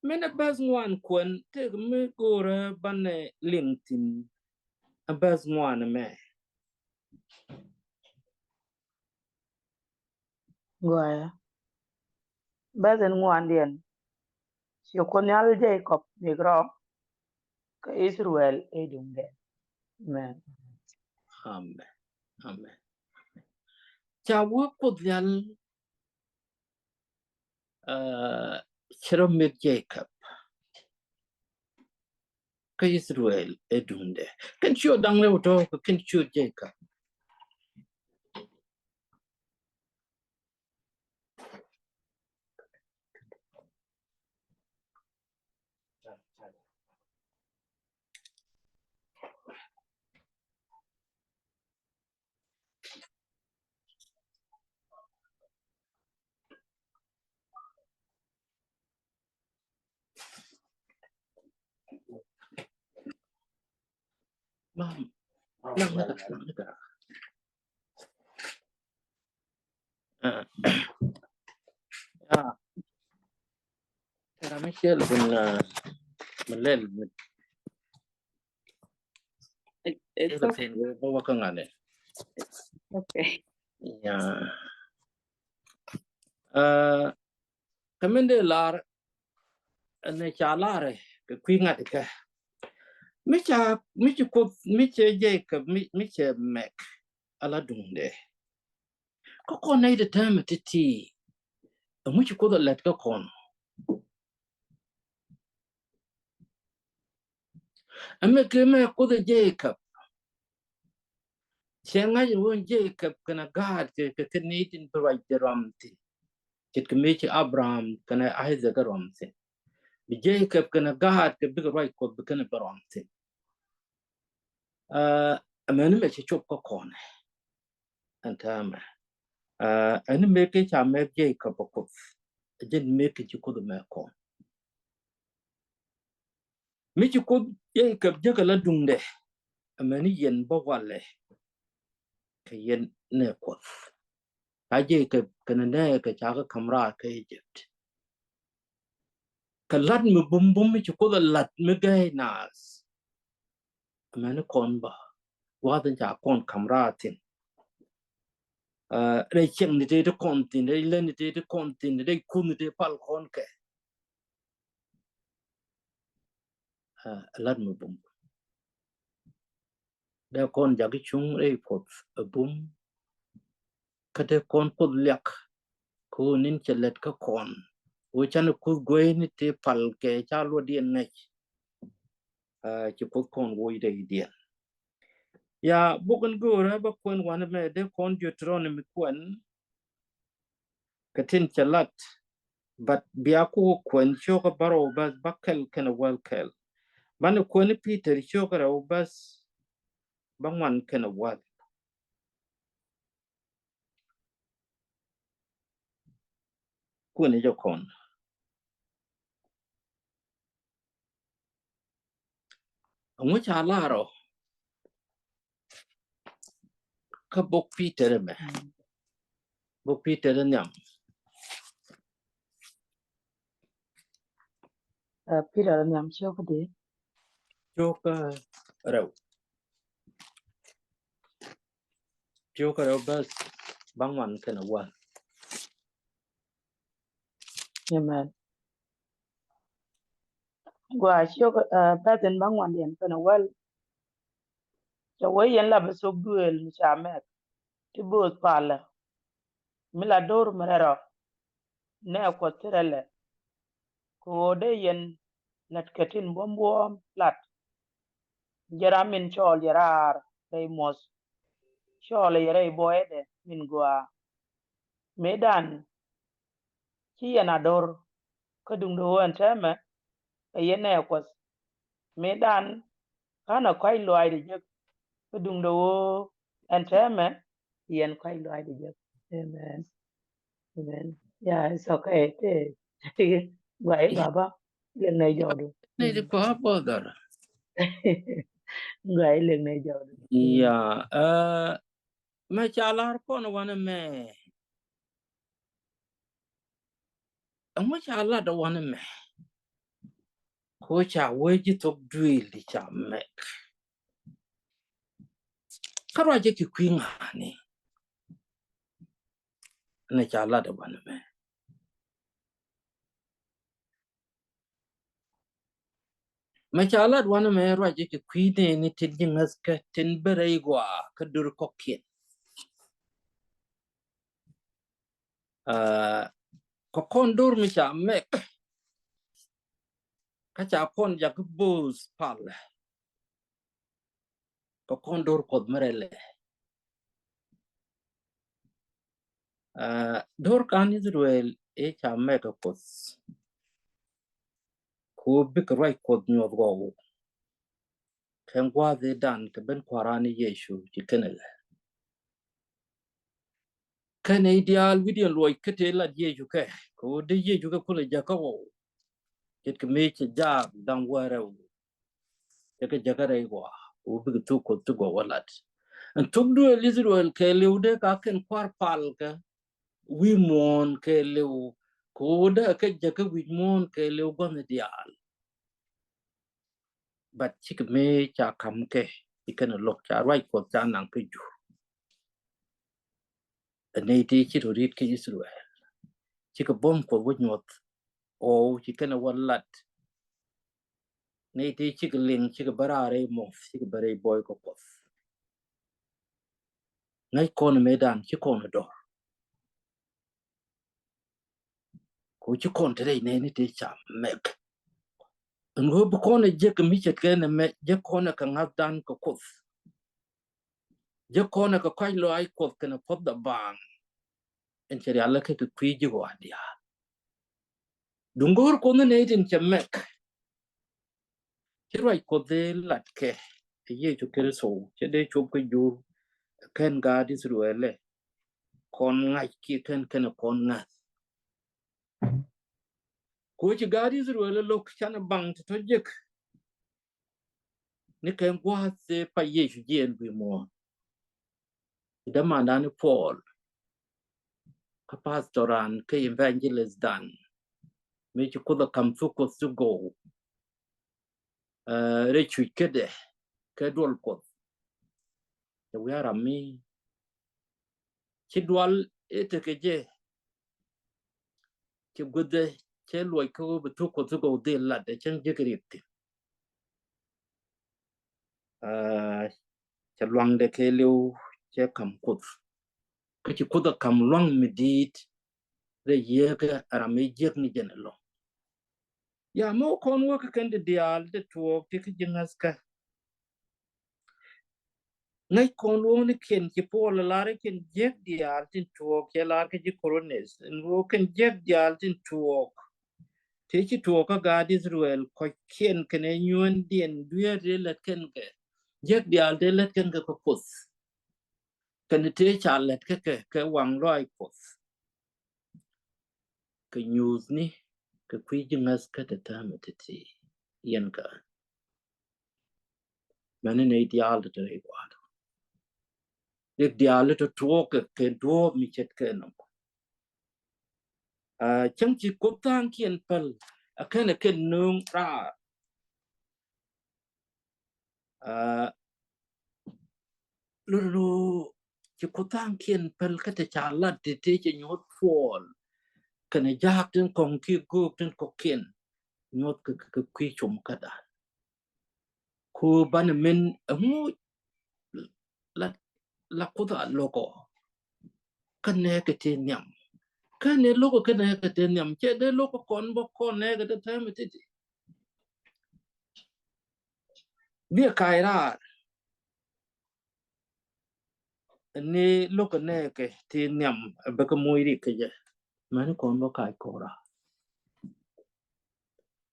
Min ɛ bäth ŋuan kuɛn tëëkɛ mi go̱o̱rä banɛ liŋ thi̱n. Ɛ bäth ŋuan mɛ. Gɔaa. Bäth in ŋuandiɛn. Ci Kuoth Nhial Jacob mi rɔ kä Israel ɛ duŋdɛ. Amen. Amen. Amen. Ca wä Kuoth Nhial, aa, ci rɔ mɛk Jacob kä Israel ɛ duŋdɛ. Kɛn ciöt da̱ŋ rɛw tɔ kɛ kɛn ciöt Jacob. Mam. Mam. Mam. Aa, yaa. Tɛra mi ciel bin, aa, mi lɛl mi. It, it's okay. Bä wä kä ŋa̱nɛ. Okay. Yaa. Aa, kä min dee lar, ɛn ca lar kɛ kui̱ ŋa̱t kɛ. Mi ca, mi ci Kuoth, mi cɛ Jacob, mi, mi cɛ mɛk ala duŋdɛ. Kä kɔn nɛy ti täämɛ ti̱ti̱. Ɛŋu ci Kuoth ɛ lät kä kɔn? Ɛmɛ kɛ mɛ Kuoth ɛ Jacob. Cɛ ŋa̱c ɛn ɣöö Jacob kɛnɛ gaat kɛ, kɛ, kɛ nɛy tin bi ruac dee rɔm thi̱n. Ce̱tkɛ mëë ci Abraham kɛnɛ Isaac ɛ rɔm thi̱n. Bi Jacob kɛnɛ gaat kɛ bikɛ ruac Kuɔth bi kɛnɛ bi rɔm thi̱n. Aa, ɛmɛni mɛ cɛ cop kä kɔnɛ. Ɛn täämɛ. Aa, ɛn mëë kɛ ca mɛk Jacob ɛ Kuoth. Ɛ jɛn mëë kɛ ci Kuoth mɛk kɔn. Mi ci Kuoth Jacob jäkä la duŋdɛ. Ɛmɛni yɛn bä walɛ. Kɛ yɛn nɛ Kuoth. Ca Jacob kɛnɛ nɛ kɛ ca kɛ ka̱m raar kä Egypt. Kɛ la̱t mi bumbum mi ci Kuoth ɛ la̱t mi gɛy naath. Amäni kɔn bä gua̱a̱th in ca kɔn ka̱m raar thi̱n. Aa, rɛy cieŋni tëë ti kɔn thi̱n, rɛy lätni tëë ti kɔn thi̱n, rɛy kuthni tëë pal kɔn kɛ. Aa, la̱t mi bumbum. Dee kɔn jakä cuŋ rɛy Kuoth ɛ bum. Kä dee kɔn Kuoth liak. Kɛ ɣöö ni̱n cɛ lät kä kɔn. Ɣöö canɛ kuth gueyni ti pal kɛ ca luɔtdiɛn ŋäc. Aa, ci Kuoth kɔn woc rɛydiɛn. Yaa, bok in göörä bä kuɛn wanɛ mɛ dee kɔn Deuteronomy kuɛn. Kɛ tin cɛ lat, but bia ku kuɛn cio̱kä bärɔw bäth bä kɛl kɛnɛ wäl kɛl. Banɛ kuɛn Peter cio̱kä rɛw bäth bä ŋuan kɛnɛ wäl. Kuɛn jɛ kɔn. Ɛŋu ca lar ɔ? Kä bok Peter ɛmɛ. Bok Peter ɛ nhiam. Ɛ, Peter ɛ nhiam cio̱kä di? Cio̱kä rɛw. Cio̱kä rɛw bäth bä ŋuan kɛnɛ wäl. Amen. Gua ciök, eh, pɛthin bä ŋuan yɛn kɛnɛ wäl. Cɛ wee yɛn la bɛ thok duëël mi ca mɛk ti bööth palä. Mi la do̱r mi rɛl rɔ nɛ Kuɔth ti rɛlɛ. Kɛ ɣöö dee yɛn lät kɛ tin buɔ̱m buɔ̱ɔ̱m lat. Jɛ ram min cɔɔl jɛ raar rɛy muɔ̱th. Cɔɔl jɛ rɛy buɔyädɛ min gɔaa. Mëëdan ci yɛn a do̱r kä duŋdɛ ɣöö ɛn täämɛ ɛ yɛn nɛ Kuɔth. Mëëdan ka̱n a kɔ̱a̱c luaaydɛ jek kä duŋdɛ ɣöö ɛn täämɛ yɛn kɔ̱a̱c luaaydɛ jek. Amen. Amen. Yeah, it's okay. Te, te, guay baba. Leng nɛ jɔwdu. Ni di pa bother. Guay leng nɛ jɔwdu. Yeah, uh, mɛ ca lar kɔn wanɛ mɛ. Ɛŋu ca lat wanɛ mɛ. Ko ca wee ji̱ thok duëël di ca mɛk. Kä ruacɛ kɛ kui̱ ŋa̱a̱ni. Nɛ ca lat wanɛ mɛ. Mɛ ca lat wanɛ mɛ ruacɛ kɛ kui̱ nɛɛni tin ji̱ ŋäthkä tin bä rɛy gɔaa kä do̱r kɔ̱kiɛn. Ah, kɛ kɔn do̱r mi ca mɛk. Kä ca kɔn jakä bööth palä. Kɛ kɔn do̱r Kuɔth mi rɛlɛ. Ah, do̱r kan Israel ëë ca mɛk kɛ Kuoth. Kɛ ɣöö bikɛ ruac Kuɔth nyuɔth gɔw. Kɛn gua̱a̱th ëëdan kɛ ben Kua̱ran ni Yecu ci kɛn ɛ lɛ. Kɛn ɛ i̱ diaal wi̱diɛn luɔc kä tëë lat Yecu kɛ kɛ ɣöö dee Yecu kɛ kulɛ jakä ɣɔw. Ce̱tkɛ mëë cɛ jaak da̱ŋ wäl rɛw. Cɛ kɛ jakä rɛy gɔaa kɛ ɣöö bikɛ thuk Kuɔth ti gɔw wä lat. Ɛn thuk duëël Israel kɛɛliw dee ka kɛn kua̱r pal kɛ wi̱i̱ muɔ̱ɔ̱n kɛɛliw kɛ ɣöö dee kɛ jakä wi̱c muɔ̱ɔ̱n kɛɛliw gua̱th diaal. But cikɛ mëë ca ka̱m kɛ ci kɛn ɛ lo̱k ca ruac Kuɔth ca naŋ kä jur. Ɛ nɛy ti ci rɔ ri̱t kä Israel. Cikɛ buɔ̱m Kuɔth wä nyuɔth. Ɣɔw ci kɛn ɛ wä lat. Nɛy ti cikɛ liŋ cikɛ bä raar rɛy muɔth cikɛ bä rɛy buɔy kä Kuɔth. Ŋäc kɔn mëëdan ci kɔn ɛ dɔr. Ko ci kɔn te rɛy nɛɛni te ca mɛk. Ɛn ɣöö bi kɔn ɛ jek mi ce̱tkɛ nɛ mɛ jek kɔn ɛ kɛ ŋa̱thdan kɛ Kuoth. Jek kɔn ɛ kɛ kɔc lɔaac Kuɔth kɛnɛ puɔth dɔ̱ba̱a̱ŋ. Ɛn cɛ rial lɛ kɛ kɛ kui̱ ji̱ ɣɔaa diaal. Duŋ go̱o̱r Kuoth ni nɛy tin cɛ mɛk. Ci ruac Kuɔth dee lat kɛ ɛ Yecu Kritho cɛ dee cop kä jur kɛn gaat Israel ɛ kɔn ŋa̱c kiɛ kɛn kɛn ɛ kɔn ŋa̱th. Ku ci gaat Israel ɛ lo̱k canɛ baŋ ti tɔ jek. Ni kɛ gua̱a̱th ëë pa Yecu jiɛɛn wi̱i̱ muɔ̱ɔ̱n. Ci dämandan ni Paul kä pastoran kä evangelistdan. Mi ci Kuoth ɛ ka̱m thuk Kuɔth ti gɔw. Ɛ, rɛy cuc kädɛ kɛ duɔl Kuɔth. Cɛ wi̱i̱ a ram mi ci dual i̱ tekɛ jɛ. Cɛ guäthɛ cɛ luɔc kä ɣöö bɛ thuk Kuɔth ti gɔw dhil lat ɛ cäŋ jek riɛk thi̱n. Aa, cɛ luaŋdɛ kɛɛliw cɛ ka̱m Kuoth. Kä ci Kuoth ɛ ka̱m luaŋ mi di̱i̱t rɛy yieekä ram mi jiäk ni jɛn ɛlɔ̱ŋ. Ya mɛ wä kɔn wä kä kɛn ti diaal ti tuɔɔk ti kä ji̱ ŋäthkä. Ŋäc kɔn luɔ̱ŋnikiɛn ci Puɔl ɛ lar i̱ kɛn jiäk diaal tin tuɔɔk cɛ lar kä ji̱ Korinth ɛn ɣöö kɛn jiäk diaal tin tuɔɔk. Tëë ci tuɔɔk kä gaat Israel kɔckiɛn kɛnɛ nyuɛndiɛn dueer tëë lät kɛn kɛ jiäk diaal tëë lät kɛn kɛ kä Kuoth. Kɛnɛ tëë ca lät kä kɛ kɛ waŋ lɔaac Kuɔth. Kɛ nyuuthni kɛ kui̱ ji̱ ŋäthkä tɛtɛmɛ ti̱ti̱ yɛn kä. Mɛni nɛy diaal ti te rɛy gua̱a̱th. Riɛk diaal ti tuɔɔk kɛ kɛ duɔ̱ɔ̱p mi ce̱tkɛ nɔmɔ. Aa, cäŋ ci Kuoth tha̱a̱ŋkiɛn päl ɛ kɛn ɛ kɛn nööŋ raar. Aa, lulu ci Kuoth tha̱a̱ŋkiɛn päl kä te ca lat ti te cɛ nyuɔ̱th Puɔl kɛnɛ jaak tin kɔ̱ŋ kiɛ göök tin kɔ̱kiɛn. nyuɔth kɛ kɛ kui̱ com kädan. Ku banɛ min ɛŋu la, la Kuoth a lo̱kɔ kä nɛɛkɛ ti nhiam. Kä ni lo̱kɔ kä nɛɛkɛ ti nhiam, cɛ dee lo̱kɔ kɔn bä kɔn nɛɛkɛ ti tɛmɛ titi. Biɛ ka̱a̱c raar ni lo̱kɔ nɛɛkɛ ti nhiam, bɛ kɛ moc rik kɛ jɛ. Mɛni kɔn bä ka̱a̱c kɔra.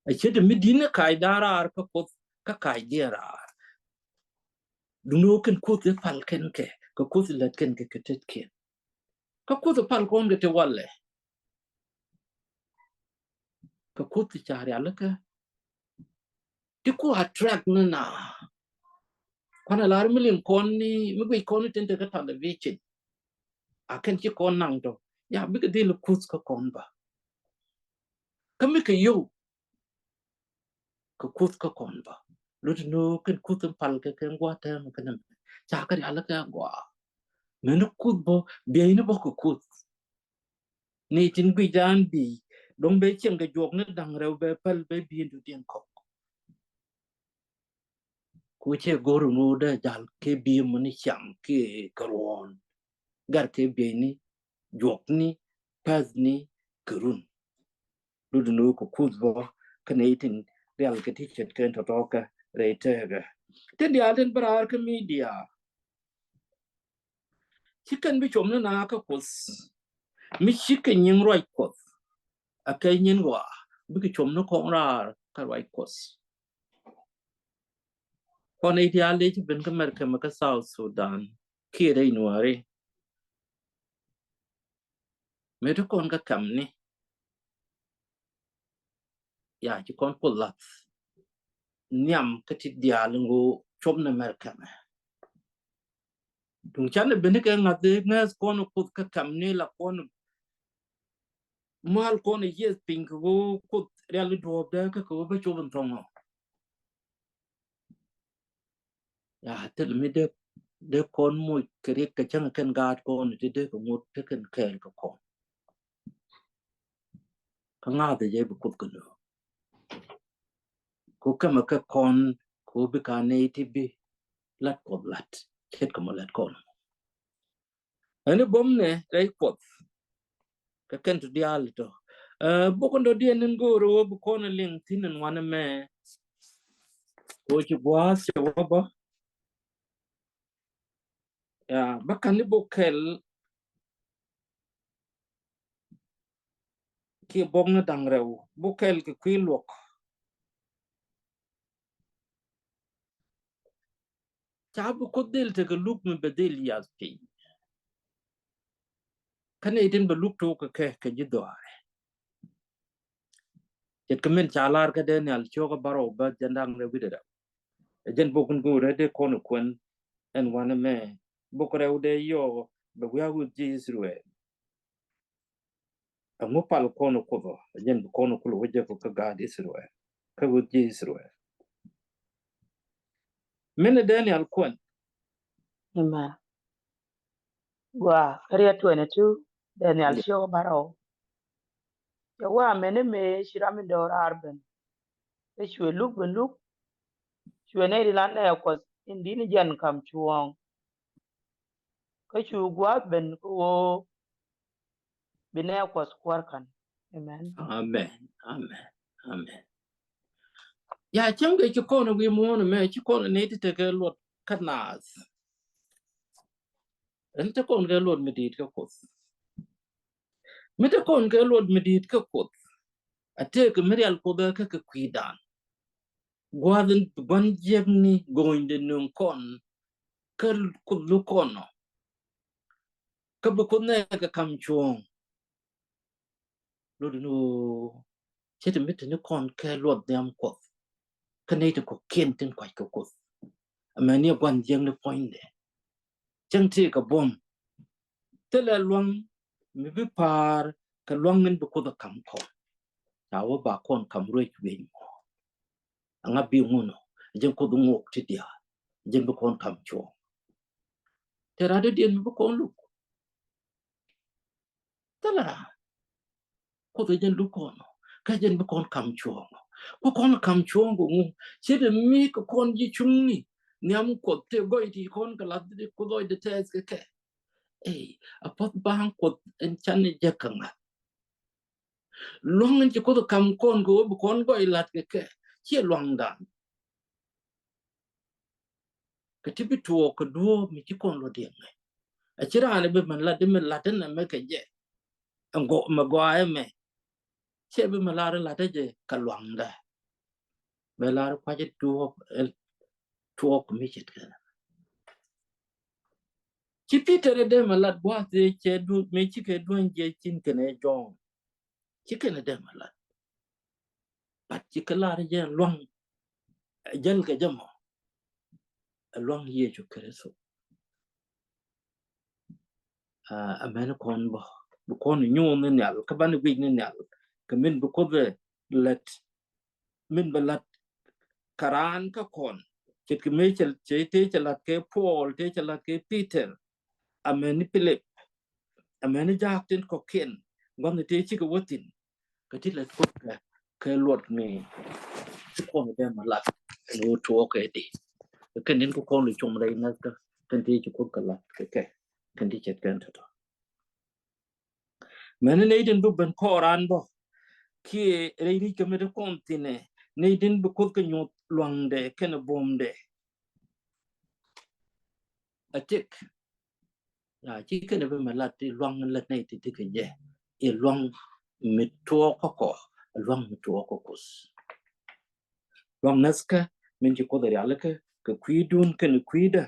A ce̱t mi di̱n ni ka̱a̱c da̱a̱n raar kä Kuoth, kä ka̱a̱c diɛ raar. Duŋni ɣöö kɛn Kuoth i̱ pal kɛn kɛ, kɛ Kuoth ilät kɛn kɛ kɛ tetkiɛn. Kä Kuoth ipal kɔn kɛ ti walɛ. Kɛ Kuoth ti ca rialikä ti ku attract ni na. Kuanɛ lar mi liŋ kɔn ni, mi guic kɔn ni tin te kä television. A kɛn ci kɔn naŋ tɔ. Ya bikɛ dhil Kuoth kä kɔn ba. Kä mi kɛ yow kɛ Kuoth kä kɔn bä. Lut ni kɛn Kuoth in pal kɛ kɛ gua̱a̱th tɛm kɛ nɛmɛ. Ca kɛ rialikä gua̱a̱th. Mɛni Kuoth bä, bieyni bä kɛ Kuoth. Ni tin guic dan bi, dɔ̱ŋ bɛ cieŋ kɛ juɔk ni da̱ŋ rɛw bɛ päl bɛ bi̱i̱n du diɛn kɔk. Ku cɛ go̱r ni wä dee jal kɛ bi̱i̱n mɔ ni ciaŋ kɛ kɛ ruɔ̱ɔ̱n. Gar kɛ bieyni, juɔkni, päthni, kɛ run. Lut ni wä kɛ Kuoth bä kä nɛy tin rial kɛ ti ce̱tkɛ tɔ̱tɔ̱ kɛ rɛy tɛɛkɛ. Tin diaal tin bä raar kä media. Ci kɛn bi com ni na kä Kuoth. Mi ci kɛ nyin ruac Kuɔth. A kɛ nyin ɣɔaa bikɛ com ni kɔn raar kä ruac Kuɔth. Kɔn nɛy diaal dee ci ben kä Mɛrkɛ mɛ kä South Sudan kiɛ rɛy Nuääri. Mëë ti kɔn kä kɛmni. Ya ci kɔn Kuoth lath nhiam kä ti diaal in ɣöö com ni Mɛrkɛ mɛ. Duŋ canɛ beni kɛ ŋa̱th ŋäth kɔn Kuoth kä kɛmni la kɔn mal kɔn yieth piny kɛ ɣöö Kuoth riali duɔɔpdɛ kä kɛ ɣöö bä cop in thɔŋɔ. Ya thil mi dee, dee kɔn moc kɛ riɛk kɛ cäŋ kɛn gaat kɔn ti dee kɛ ŋot ti kɛn kɛɛl kɛ kɔn. Kä ŋa̱th jɛ bi Kuoth kɛ nööŋ. Ku kɛmɛ kɛ kɔn ku bi ka nɛy ti bi lat Kuɔth lat ce̱tkɛ mɔ lat kɔn. Ɛn i̱ buɔ̱mnɛ rɛy Kuɔth. Kɛ kɛn ti diaal tɔ. Ɛ, bok in dɔ̱diɛn in go̱o̱r ɣöö bi kɔn liŋ thi̱n in wanɛ mɛ. Ɣöö ci gua̱a̱th cɛ wä bä. Ya, bä ka̱n i̱ bok kɛl kiɛ bok ni da̱ŋ rɛw, bok kɛl kɛ kui̱ luɔk. Ca bi Kuoth dhil tekɛ luk mi bɛ dhil yath piny. Kä nɛy tin bɛ luk tok kɛ kɛ, kɛ ji̱ dhɔaarɛ. Ce̱tkɛ min ca lar kä Daniel ciökä bärɔw bä jɛn da̱ŋ rɛw wi̱cdɛ rɛw. Ɛ jɛn bok in go̱o̱rɛ dee kɔn kuɛn ɛn wanɛ mɛ. Bok rɛw dee yɔɔ bɛ wiak wi̱i̱ ji̱ Israel. Ɛŋu pal kɔn Kuoth ɔ, ɛ jɛn bi kɔn kulɛ wä jek kä gaat Israel, kä wi̱i̱ ji̱ Israel. Min ɛ Daniel kuɛn. Amen. Gua, area twenty-two, Daniel ciökä bärɔw. Cɛ wa mɛni mëë ci ram in dɔ̱ɔ̱r raar ben. Kä cuɛ luk ben luk. Cuɛ nɛy ti la nɛɛk Kuɔth in di̱t ni jɛn ka̱m cuɔ̱ɔ̱ŋ. Kä cu gua̱a̱th ben kä ɣöö bi nɛɛk Kuɔth kuäär kän. Amen. Amen. Amen. Amen. Ya, cäŋ kɛ ci kɔn wi̱i̱ muɔ̱ɔ̱n mɛ, ci kɔn ni ti tekɛ luɔt kä naath. Ɛn te kɔn kɛ luɔt mi di̱i̱t kä Kuoth. Mi te kɔn kɛ luɔt mi di̱i̱t kä Kuoth. A tëëkɛ mi rial Kuoth kä kɛ kui̱dan. Gua̱a̱th in bi gua̱n jiäkni go̱o̱nyde nöŋ kɔn kä Kuoth luk kɔn ɔ. Kä bi Kuoth nɛɛkɛ ka̱m cuɔ̱ɔ̱ŋ. Lot ni ɣöö ce̱t mi te ni kɔn kɛ luɔt nhiam Kuɔth. Kä nɛy ti kɔ̱kiɛn tin kuac kɛ Kuoth. Amäni ɛ gua̱n jiäkni puɔ̱nydɛ. Cäŋ tëëkɛ buɔ̱m. Thilɛ lua̱ŋ mi bi pa̱a̱r kɛ lua̱ŋ in bi Kuoth ɛ ka̱m kɔn. Ca wä ba kɔn ka̱m ruec wi̱i̱ mɔ. Aŋa bi ŋun ɔ, jɛn Kuoth ŋuɔk ti diaal, jɛn bi kɔn ka̱m cuɔ̱ɔ̱ŋ. Te rat dɔ̱diɛn mi bi kɔn luk. Thilɛ rat. Kuoth ɛ jɛn luk kɔn ɔ, kä jɛn bi kɔn ka̱m cuɔ̱ɔ̱ŋ ɔ. Ku kɔn kam cuɔ̱ɔ̱ŋ kɛ ŋu? Ce̱t ɛ mi kɛ kɔn ji̱ cuŋni nhiam Kuɔth tëë gɔy ti kɔn kɛ lath ti Kuoth ɣɔcdɛ tɛth kɛ kɛ. Ey, a puɔ̱th ba̱a̱ŋ Kuɔth ɛn canɛ jɛ kɛ ŋa̱th. Lua̱ŋ in ci Kuoth kam kɔn kɛ ɣöö bi kɔn gɔy la̱t kɛ kɛ, ciɛ lua̱ŋdan. Kɛ ti bi tuɔɔk kɛ duɔ̱ɔ̱p mi ci kɔn luɔ̱t diɛŋ mɛ. A ci raan bi mɛ la̱t, di mɛ la̱t ɛn ɛmɛ kɛ jɛ. Ɛn gɔaa ɛmɛ, ciɛ bi mɛ la̱t, la̱t ɛ jɛ kɛ lua̱ŋdɛ. Bɛ la̱t kua̱c ɛ duɔ̱ɔ̱p, ɛ tuɔɔk mi ce̱tkɛ. Ci Peter ɛ dee mɛ la̱t gua̱a̱th ëë cɛ duɔ̱ɔ̱p mi cikɛ duɔ̱ɔ̱ny jɛ cin kɛnɛ Jɔ̱ɔ̱n. Ci kɛn ɛ dee mɛ la̱t. But ci kɛ la̱r jɛ lua̱ŋ, ɛ jäl kɛ jɛ mɔ. Ɛ lua̱ŋ Yecu Kritho. Aa, amäni kɔn bä, bi kɔn nyuun ni nhial, kä banɛ guic ni nhial. Kɛ min bi Kuoth ɛ lät, min bi la̱t kɛ raan kä kɔn. Ce̱tkɛ mëë cɛ, cɛ tëë cɛ la̱t kɛ Puɔl, tëë cɛ la̱t kɛ Peter, amäni Pilip, amäni jaak tin kɔ̱kiɛn, gua̱thni tëë cikɛ wä thi̱n. Kɛ ti lät Kuoth kɛ, kɛ luɔt mi ci kɔn dee mɛ la̱t, ɛn ɣöö tuɔɔk kɛ di. Kɛn tin kɛ kɔn lɛ com rɛy nath kä, kɛn ti ci Kuoth kɛ la̱t kɛ kɛ, kɛn ti ce̱tkɛ tɔ̱tɔ̱. Mɛn nɛy tin bi ben kɔɔran bä, kiɛ rɛy ri̱c kɛ mi ti kɔn thi̱n ɛ, nɛy tin bi Kuoth kɛ nyuɔth lua̱ŋdɛ kɛnɛ buɔ̱mdɛ. A tëk. Aa, ci kɛn bi mɛ la̱t ti lua̱ŋ lät nɛy ti ti kɛ jɛ. I̱ lua̱ŋ mi tuɔɔk kä kɔ, lua̱ŋ mi tuɔɔk kä Kuoth. Lua̱ŋ näthkä min ci Kuoth rialikä kɛ kui̱dun kɛnɛ kui̱dä.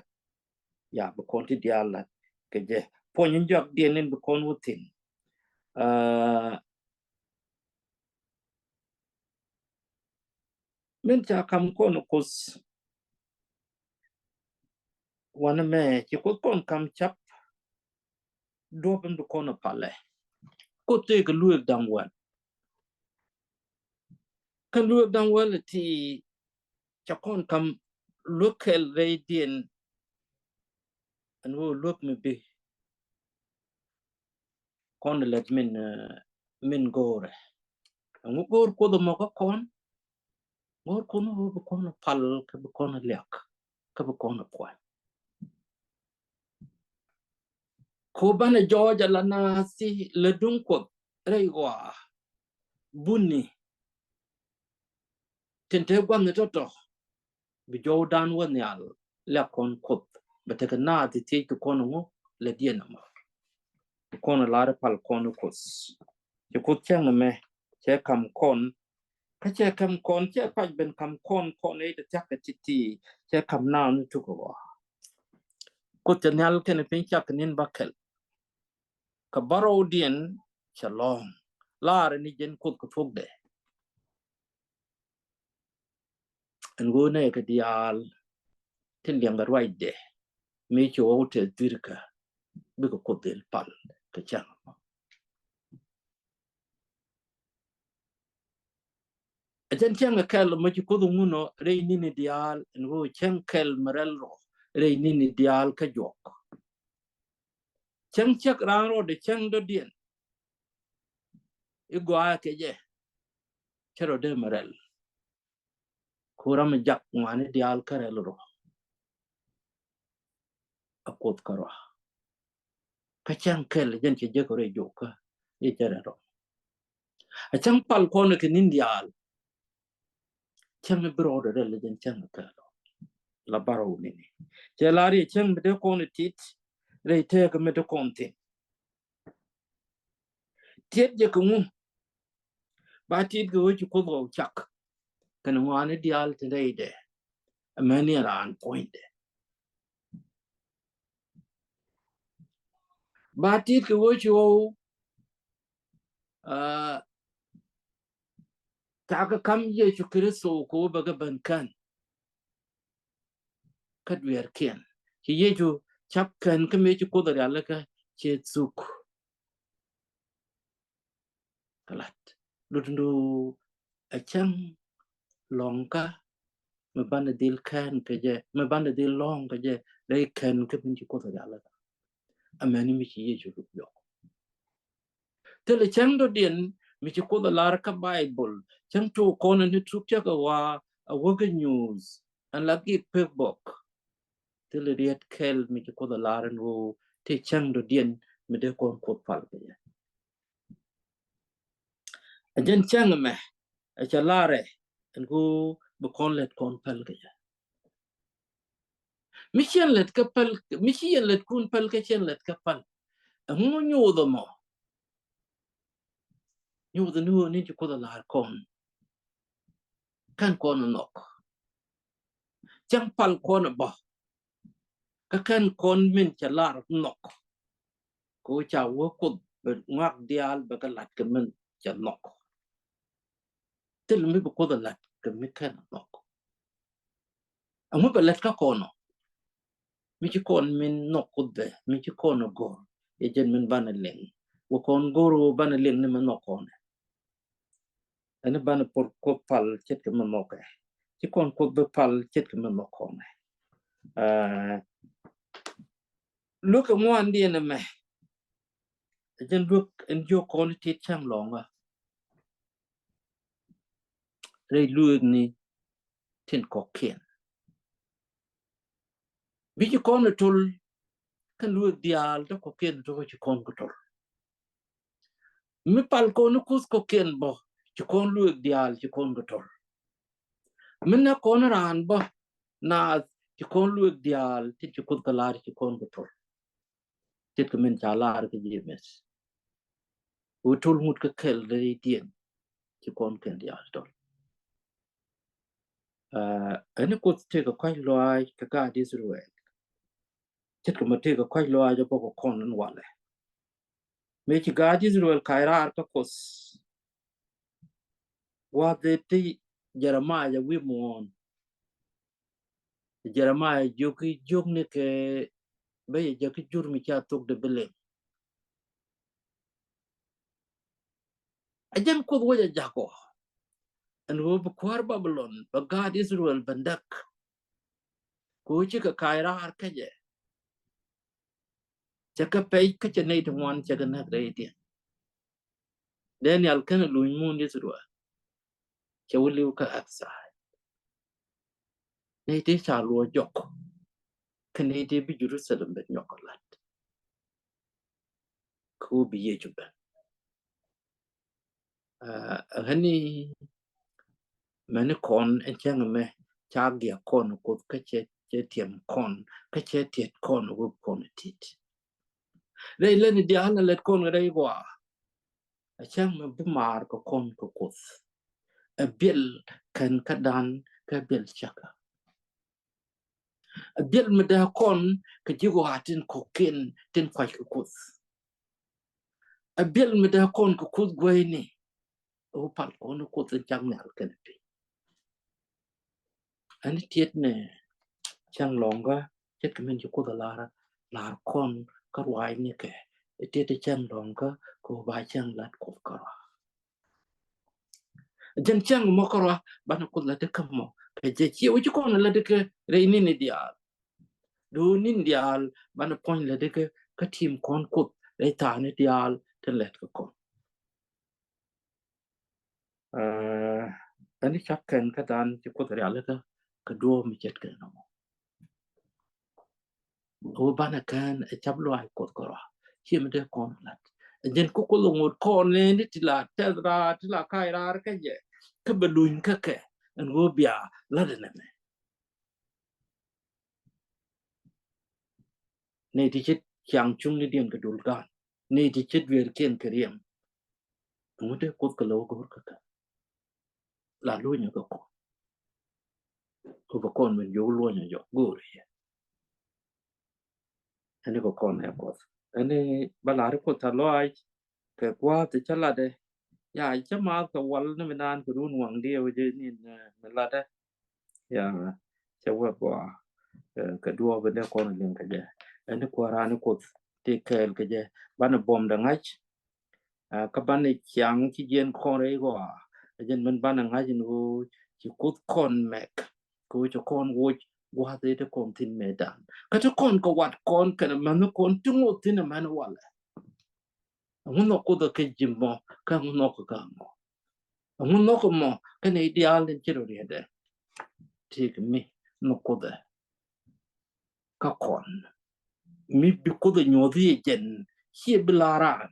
Ya, bi kɔn ti diaal la̱t kɛ jɛ. Puɔ̱ny in jɔakdiɛn in bi kɔn wä thi̱n. Aa, min ca kam kɔn Kuoth. Wanɛ mɛ ci Kuoth kɔn kam cap duɔ̱ɔ̱p in bi kɔn palɛ. Kuoth tëëkɛ luëëk da̱ŋ wäl. Kä luëëk da̱ŋ wäl ti ca kɔn kam luäk kɛl rɛydiɛn. Ɛn ɣöö luäk mi bi kɔn lät min, eh, min go̱o̱rɛ. Ɛŋu go̱o̱r Kuoth ɛmɔ kä kɔn? Go̱o̱r Kuoth ɛmɔ bi kɔn pal, kä bi kɔn liak, kä bi kɔn kuany. Ko banɛ jɔɔc ala naath ti lɛ duŋ Kuɔth rɛy ɣɔaa buni. Tin te gua̱thni tɔ̱tɔ̱ bi jɔwdan wä nhial, lɛ kɔn Kuoth bɛ tekɛ naath ti thiec kɛ kɔn ŋu lɛ diɛn ɛmɔ. Kɔn lar pal kɔn Kuoth. Cɛ Kuoth cäŋ ɛmɛ cɛ kam kɔn. Kä cɛ kam kɔn, cɛ pac ben kam kɔn, kɔn ɛ te thiak kɛ ti̱ti̱, cɛ kam naath ni tuk ɛ ɣɔaa. Kuoth cɛ nhial kɛnɛ piny cak kɛ ni̱n bäkɛl. Kɛ bärɔwdiɛn cɛ lɔ̱ŋ. Lar ni jɛn Kuoth kɛ thuɔ̱kdɛ. Ɛn ɣöö nɛy kɛ diaal tin liɛŋkɛ ruacdɛ mi ci ɣɔw tɛth dui̱rkä, bikɛ Kuoth dhil pal kɛ cäŋ. Ɛ jɛn cäŋ kɛl mɔ ci Kuoth ŋun ɔ rɛy ni̱ni diaal, ɛn ɣöö cäŋ kɛl mi rɛl rɔ rɛy ni̱ni diaal kä juɔk. Cäŋ cäk raan rɔɔdɛ cäŋ dɔ̱diɛn. I̱ gɔaa kɛ jɛ, cä rɔ dee mi rɛl. Ku ram mi jak ŋuani diaal kä rɛl rɔ. A Kuoth kä rɔ. Kä cäŋ kɛl jɛn cɛ jek rɔ jok kä i̱ cɛ rɛl rɔ. A cäŋ pal kɔn kɛ ni̱n diaal. Cäŋ bi rɔɔdɛ rɛl jɛn cäŋ kɛl rɔ. La bärɔw ni̱ni. Cɛ lar i̱ cäŋ mi dee kɔn i̱ tit rɛy tëëk mi dee kɔn thi̱n. Tiɛt jɛ kɛ ŋu? Ba tit kɛ ɣöö ci Kuoth ɣɔw cak kɛnɛ ŋɔaani diaal tin rɛydɛ. Amäni raan puɔ̱nydɛ. Ba tit kɛ ɣöö ci ɣɔw, aa, cakɛ kam Yecu Kritho kɛ ɣöö bɛ kɛ ben kän. Kä dueerkiɛn ci Yecu cap kän kä mëë ci Kuoth rialikä cɛ thuk. Kä lat lutundu a cäŋ lɔ̱ŋkä mi banɛ dhil kän kɛ jɛ, mi banɛ dhil lɔ̱ŋ kɛ jɛ rɛy kän kä min ci Kuoth rialikä. Amäni mi ci Yecu luk jɔk. Thilɛ cäŋ dɔ̱diɛn Mi ci Kuoth a lar kä Baibol, cäŋ tok kɔn ni tuk cä kɛ wa a wä kä nyuuth ɛn la gik pek bok. Thilɛ riet kɛl mi ci Kuoth a lar ɛn ɣöö tëë cäŋ dɔ̱diɛn mi dee kɔn Kuoth pal kɛ jɛ. A jɛn cäŋ ɛmɛ ɛ cɛ larɛ ɛn ɣöö bi kɔn lät kɔn päl kɛ jɛ. Mi ciɛn lät kä päl, mi ci yɛn lät kun päl kä ciɛn lät kä päl. Ɛŋu nyoth ɛmɔ? Nyoth ni ɣöö ni ci Kuoth a lar kɔn. Kɛn kɔn nhɔk. Cäŋ pal kɔn ɛ bä. Kä kɛn kɔn min cɛ lar nhɔk. Kɛ ɣöö ca wä Kuoth bɛ ŋɔak diaal bɛ kɛ lat kɛ min cɛ nhɔk. Thil mi bi Kuoth a lat kɛ mi kɛn nhɔk. Ɛŋu bɛ lät kä kɔn ɔ? Mi ci kɔn min nhɔk Kuoth bɛ, mi ci kɔn ɛ go̱r. Yɛ jɛn min banɛ liŋ. Wä kɔn go̱r wä banɛ liŋ ni mi nhɔk kɔn ɛ. Ɛn banɛ por Kuoth pal ce̱tkɛ mi nhɔkɛ. Ci kɔn Kuoth bi pal ce̱tkɛ mi nhɔk kɔn ɛ. Ɛɛ, luek ɛ ŋuan diɛn ɛmɛ. Ɛ jɛn luek ɛn jiök kɔn tit cäŋ lɔŋä. Rɛy lueekni tin kɔ̱kiɛn. Bi ci kɔn ɛ tol kɛn lueek diaal te kɔ̱kiɛn te kɔ ci kɔn kɛ tol. Mi pal kɔn Kuoth kɔ̱kiɛn bä ci kɔn lueek diaal ci kɔn kɛ tol. Mi nɛ kɔn raan bä naath ci kɔn lueek diaal tin ci Kuoth kɛ lar ci kɔn kɛ tol. Ce̱tkɛ min ca lar kä Jemɛth. Wä tol ŋut kä kɛl rɛydiɛn ci kɔn kɛn diaal tol. Ɛɛ, ɛn Kuoth tëëkɛ kɔ̱a̱c lɔaac kɛ gaat Israel. Ce̱tkɛ mɔ tëëkɛ kɔ̱a̱c lɔaac ɛ bä kɛ kɔn ɛn walɛ. Mëë ci gaat Israel kac raar kä Kuoth. Gua̱a̱th ëë ti Jeremia wi̱i̱ muɔ̱ɔ̱n. Jeremia jiök i̱ jiök ni kɛ bä yɛ jäk i̱ jur mi ca thok de bi lem. A jɛn Kuoth wec a jakɔ. Ɛn ɣöö bi kuäär Babilon bɛ gaat Israel bɛ näk. Kɛ ɣöö cikɛ kac raar kä jɛ. Cɛ kɛ pɛc kä cɛ nɛy ti ŋuan cɛ kɛ näk rɛydiɛn. Daniel kɛnɛ luny mun Israel. Cɛ wä li̱w kä exile. Nɛy ti ca luɔ jɔk. Kɛ nɛy ti bi Jerusalem ben nyɔk kɛ lat. Kɛ ɣöö bi Yecu ben. Aa, ɣän ni mɛni kɔn ɛn cäŋ mɛ ca giak kɔn Kuoth kä cɛ, cɛ tiɛm kɔn kä cɛ tiɛt kɔn wä kɔn tit. Rɛy lɛni diaal a lɛt kɔn rɛy gɔaa. A cäŋ mɛ bi maar kɛ kɔn kɛ Kuoth. A biɛl kɛn kä dan kä biɛl cäkä. A biɛl mi dee kɔn kɛ ji̱ gɔaa tin kɔ̱kiɛn tin kuac kɛ Kuoth. A biɛl mi dee kɔn kɛ Kuoth gueyni. Ɛ wä pal kɔn Kuoth in cak nhial kɛnɛ piny. Ɛn tiet ni cäŋ lɔŋkä ce̱tkɛ min ci Kuoth a lar, lar kɔn kä ruaacni kɛ. Ɛ tiet cäŋ lɔŋkä kɛ wä ba cäŋ lat Kuoth kä ruac. Jɛn cäŋ mɔ kärɔa banɛ Kuoth lätdɛ kä mɔ kɛ jɛ ciɛ wä ci kɔn lätdɛ kɛ rɛy ni̱ni diaal. Do̱ ni̱ni diaal banɛ puɔ̱ny lätdɛ kɛ kä tim kɔn Kuoth rɛy tha̱a̱ni diaal tin lät kɛ kɔn. Ɛɛ, ɛn cak kɛn kä dan ci Kuoth rialikä kɛ duɔ̱ɔ̱p mi ce̱tkɛ nɔmɔ. Ɣöö banɛ kään ɛ cap luaac Kuɔth kärɔa. Ciɛ mi dee kɔn lat. Ɛ jɛn kä Kuoth ɛ ŋot kɔn ni ti la tɛth raar ti la kac raar kä jɛ. Kä bɛ luny kä kɛ ɛn ɣöö bia lat ɛ nɛmɛ. Nɛy ti ce̱t ciaŋ cuŋnidiɛn kɛ dul gan. Nɛy ti ce̱t dueerkiɛn kɛ riɛm. Ɛŋu dee Kuoth kɛ lo̱w go̱o̱r kä kɛ. La lunyä kɛ kɔn. Kɛ bɛ kɔn min jiök luɔ̱nyä jɔk go̱o̱r yɛ. Ɛn kɛ kɔn ɛ Kuoth. Ɛn ba lar Kuoth tha̱a̱ŋ lɔaac kɛ gua̱a̱th cä latdɛ. Ya cä maath kɛ wal ni mi naan kɛ run waŋdiɛ wä jɛ nin, eh, mi latdɛ. Ya cɛ wä gɔaa, eh, kɛ duɔɔp in dee kɔn liŋ kɛ jɛ. Ɛn kuäär raan Kuoth ti kɛɛl kɛ jɛ. Banɛ buɔ̱mdɛ ŋa̱c. Ah, kä banɛ ciaŋ ci jiɛn kɔn rɛy gɔaa. Ɛ jɛn min banɛ ŋa̱c ni ɣöö ci Kuoth kɔn mɛk. Kɛ ɣöö ci kɔn woc gua̱a̱th ëë ti kɔn thi̱n mëëdan. Kä ti kɔn kɛ wat kɔn kɛnɛ mɛnh kɔn ti ŋoth thi̱n ɛ mɛnh walɛ. Ɛŋu nhɔk Kuoth ɛ kä ji̱ mɔ, kä ɛŋu nhɔk kä mɔ? Ɛŋu nhɔk mɔ kä nɛy diaal in ci rɔ rietdɛ? Tëëkɛ mi nhɔk Kuoth ɛ kä kɔn. Mi bi Kuoth ɛ nyuɔth i̱ jɛn, /ciɛ bi la raan.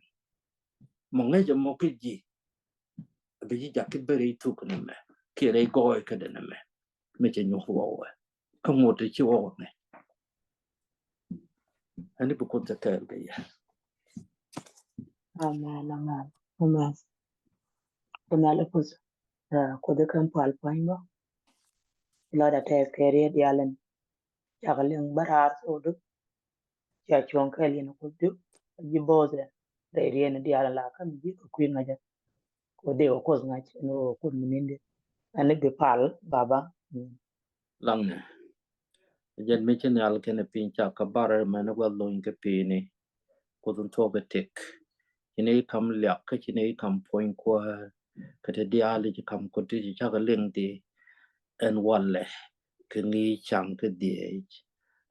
Mɔ ŋäcɛ mɔ kä ji̱, bi ji̱ jak ki ben rɛy thuk nɛmɛ kiɛ rɛy gɔɔy kädɛ nɛmɛ. Mi cɛ nyuɔth wä wä kä ŋot ti ci wä wä ŋäc. Ɛn i̱ bi Kuoth cɛ kɛɛl kɛ yɛ. Amen, amen, amen. Kuoth Nhial ɛ Kuoth, ɛ, Kuoth ɛ kɛn pal pua̱ny bä. Lɔcdä tɛth kɛ riet diaal ɛn. Cakɛ liŋ bä raar thokdu. Ca cuɔ̱ŋ kɛɛl yɛn Kuothdu. Ji̱ bo̱o̱th ɛ rɛy riet ni diaal ɛn la kä mi ji̱ kɛ kui̱ ŋa̱cä. Kɛ ɣöö dee wä Kuoth ŋa̱c ɛn ɣöö Kuoth mi ni̱n di. Ɛn i̱ bi pal baba. Laŋnɛ. Jɛn mi ci nhial kɛnɛ piny ca kä bar mɛn gua̱th lony kä pi̱i̱ni. Kuoth in thuɔ̱k ɛ tëk. Ci nɛy kam liak kä ci nɛy kam puɔ̱ny Kuäär. Kä ti diaal ci kam Kuoth ti ci cakɛ liŋ ti ɛn walɛ kɛ ŋi̱i̱c ca̱ŋ kä dhiec.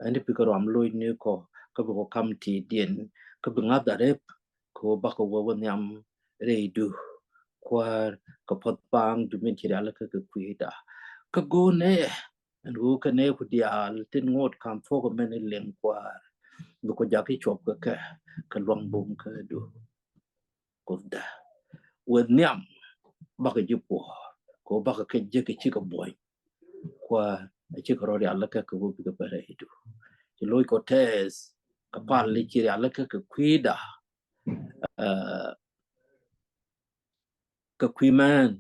Ɛn ti pikɛ ruam loc ni kɔ kä bi kɔ kam ti̱i̱diɛn kä bi ŋa̱th a rep kɛ ɣöö bakɛ wä wä nhiam rɛydu Kuäär kɛ puɔ̱th paaŋdu min ci rialikä kɛ kui̱da. Kä go̱o̱nɛ ɛn ɣöö kɛ nɛɛku diaal tin ŋot ka̱n thuɔ̱k ɛmɛn i̱ liŋ Kuäär. Bi kɔ jak i̱ cuɔp kɛ kɛ kɛ luaŋ bum kädu. Kuothdä. Wä nhiam bakɛ ji̱ puɔ̱ɔ̱r kɛ ɣöö bakɛ kɛ jek kɛ cikɛ buɔ̱ny. Kuäär a cikɛ rɔ rialikä kɛ ɣöö bikɛ ben rɛydu. Ci loc kɔ tɛth kɛ pal i̱ ci rialikä kɛ kui̱da. Ɛ, kɛ kui̱ mɛn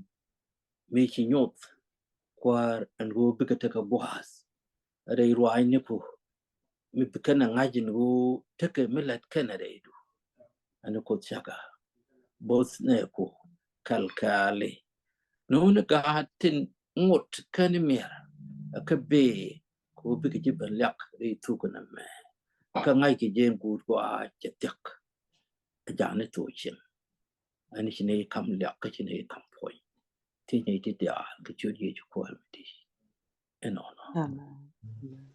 mi ci nyoth Kuäär ɛn ɣöö bikɛ tekɛ gua̱a̱th rɛy ruaacniku mi bi kɛn ɛ ŋa̱c ɛn ɣöö tekɛ mi lät kɛn ɛ rɛydu. Ɛn Kuoth cakɛ bo̱th nɛɛku kɛl kɛɛli. No̱o̱ni gaat tin ŋot kɛn miɛr ɛ kɛ bee kɛ ɣöö bikɛ ji̱ ben liak rɛy thuk nɛmɛ. Kä ŋa̱ckɛ jɛ ɛn guut kɔ a cɛ thia̱k. Ɛ ja̱a̱ni thok cieŋ. Ɛn ci nɛy kam liak kä ci nɛy kam puɔ̱ny. Ti nɛy ti diaal kɛ ciöt Yecu Kuäär mi di̱i̱t. Ɛnɔnɔ. Amen.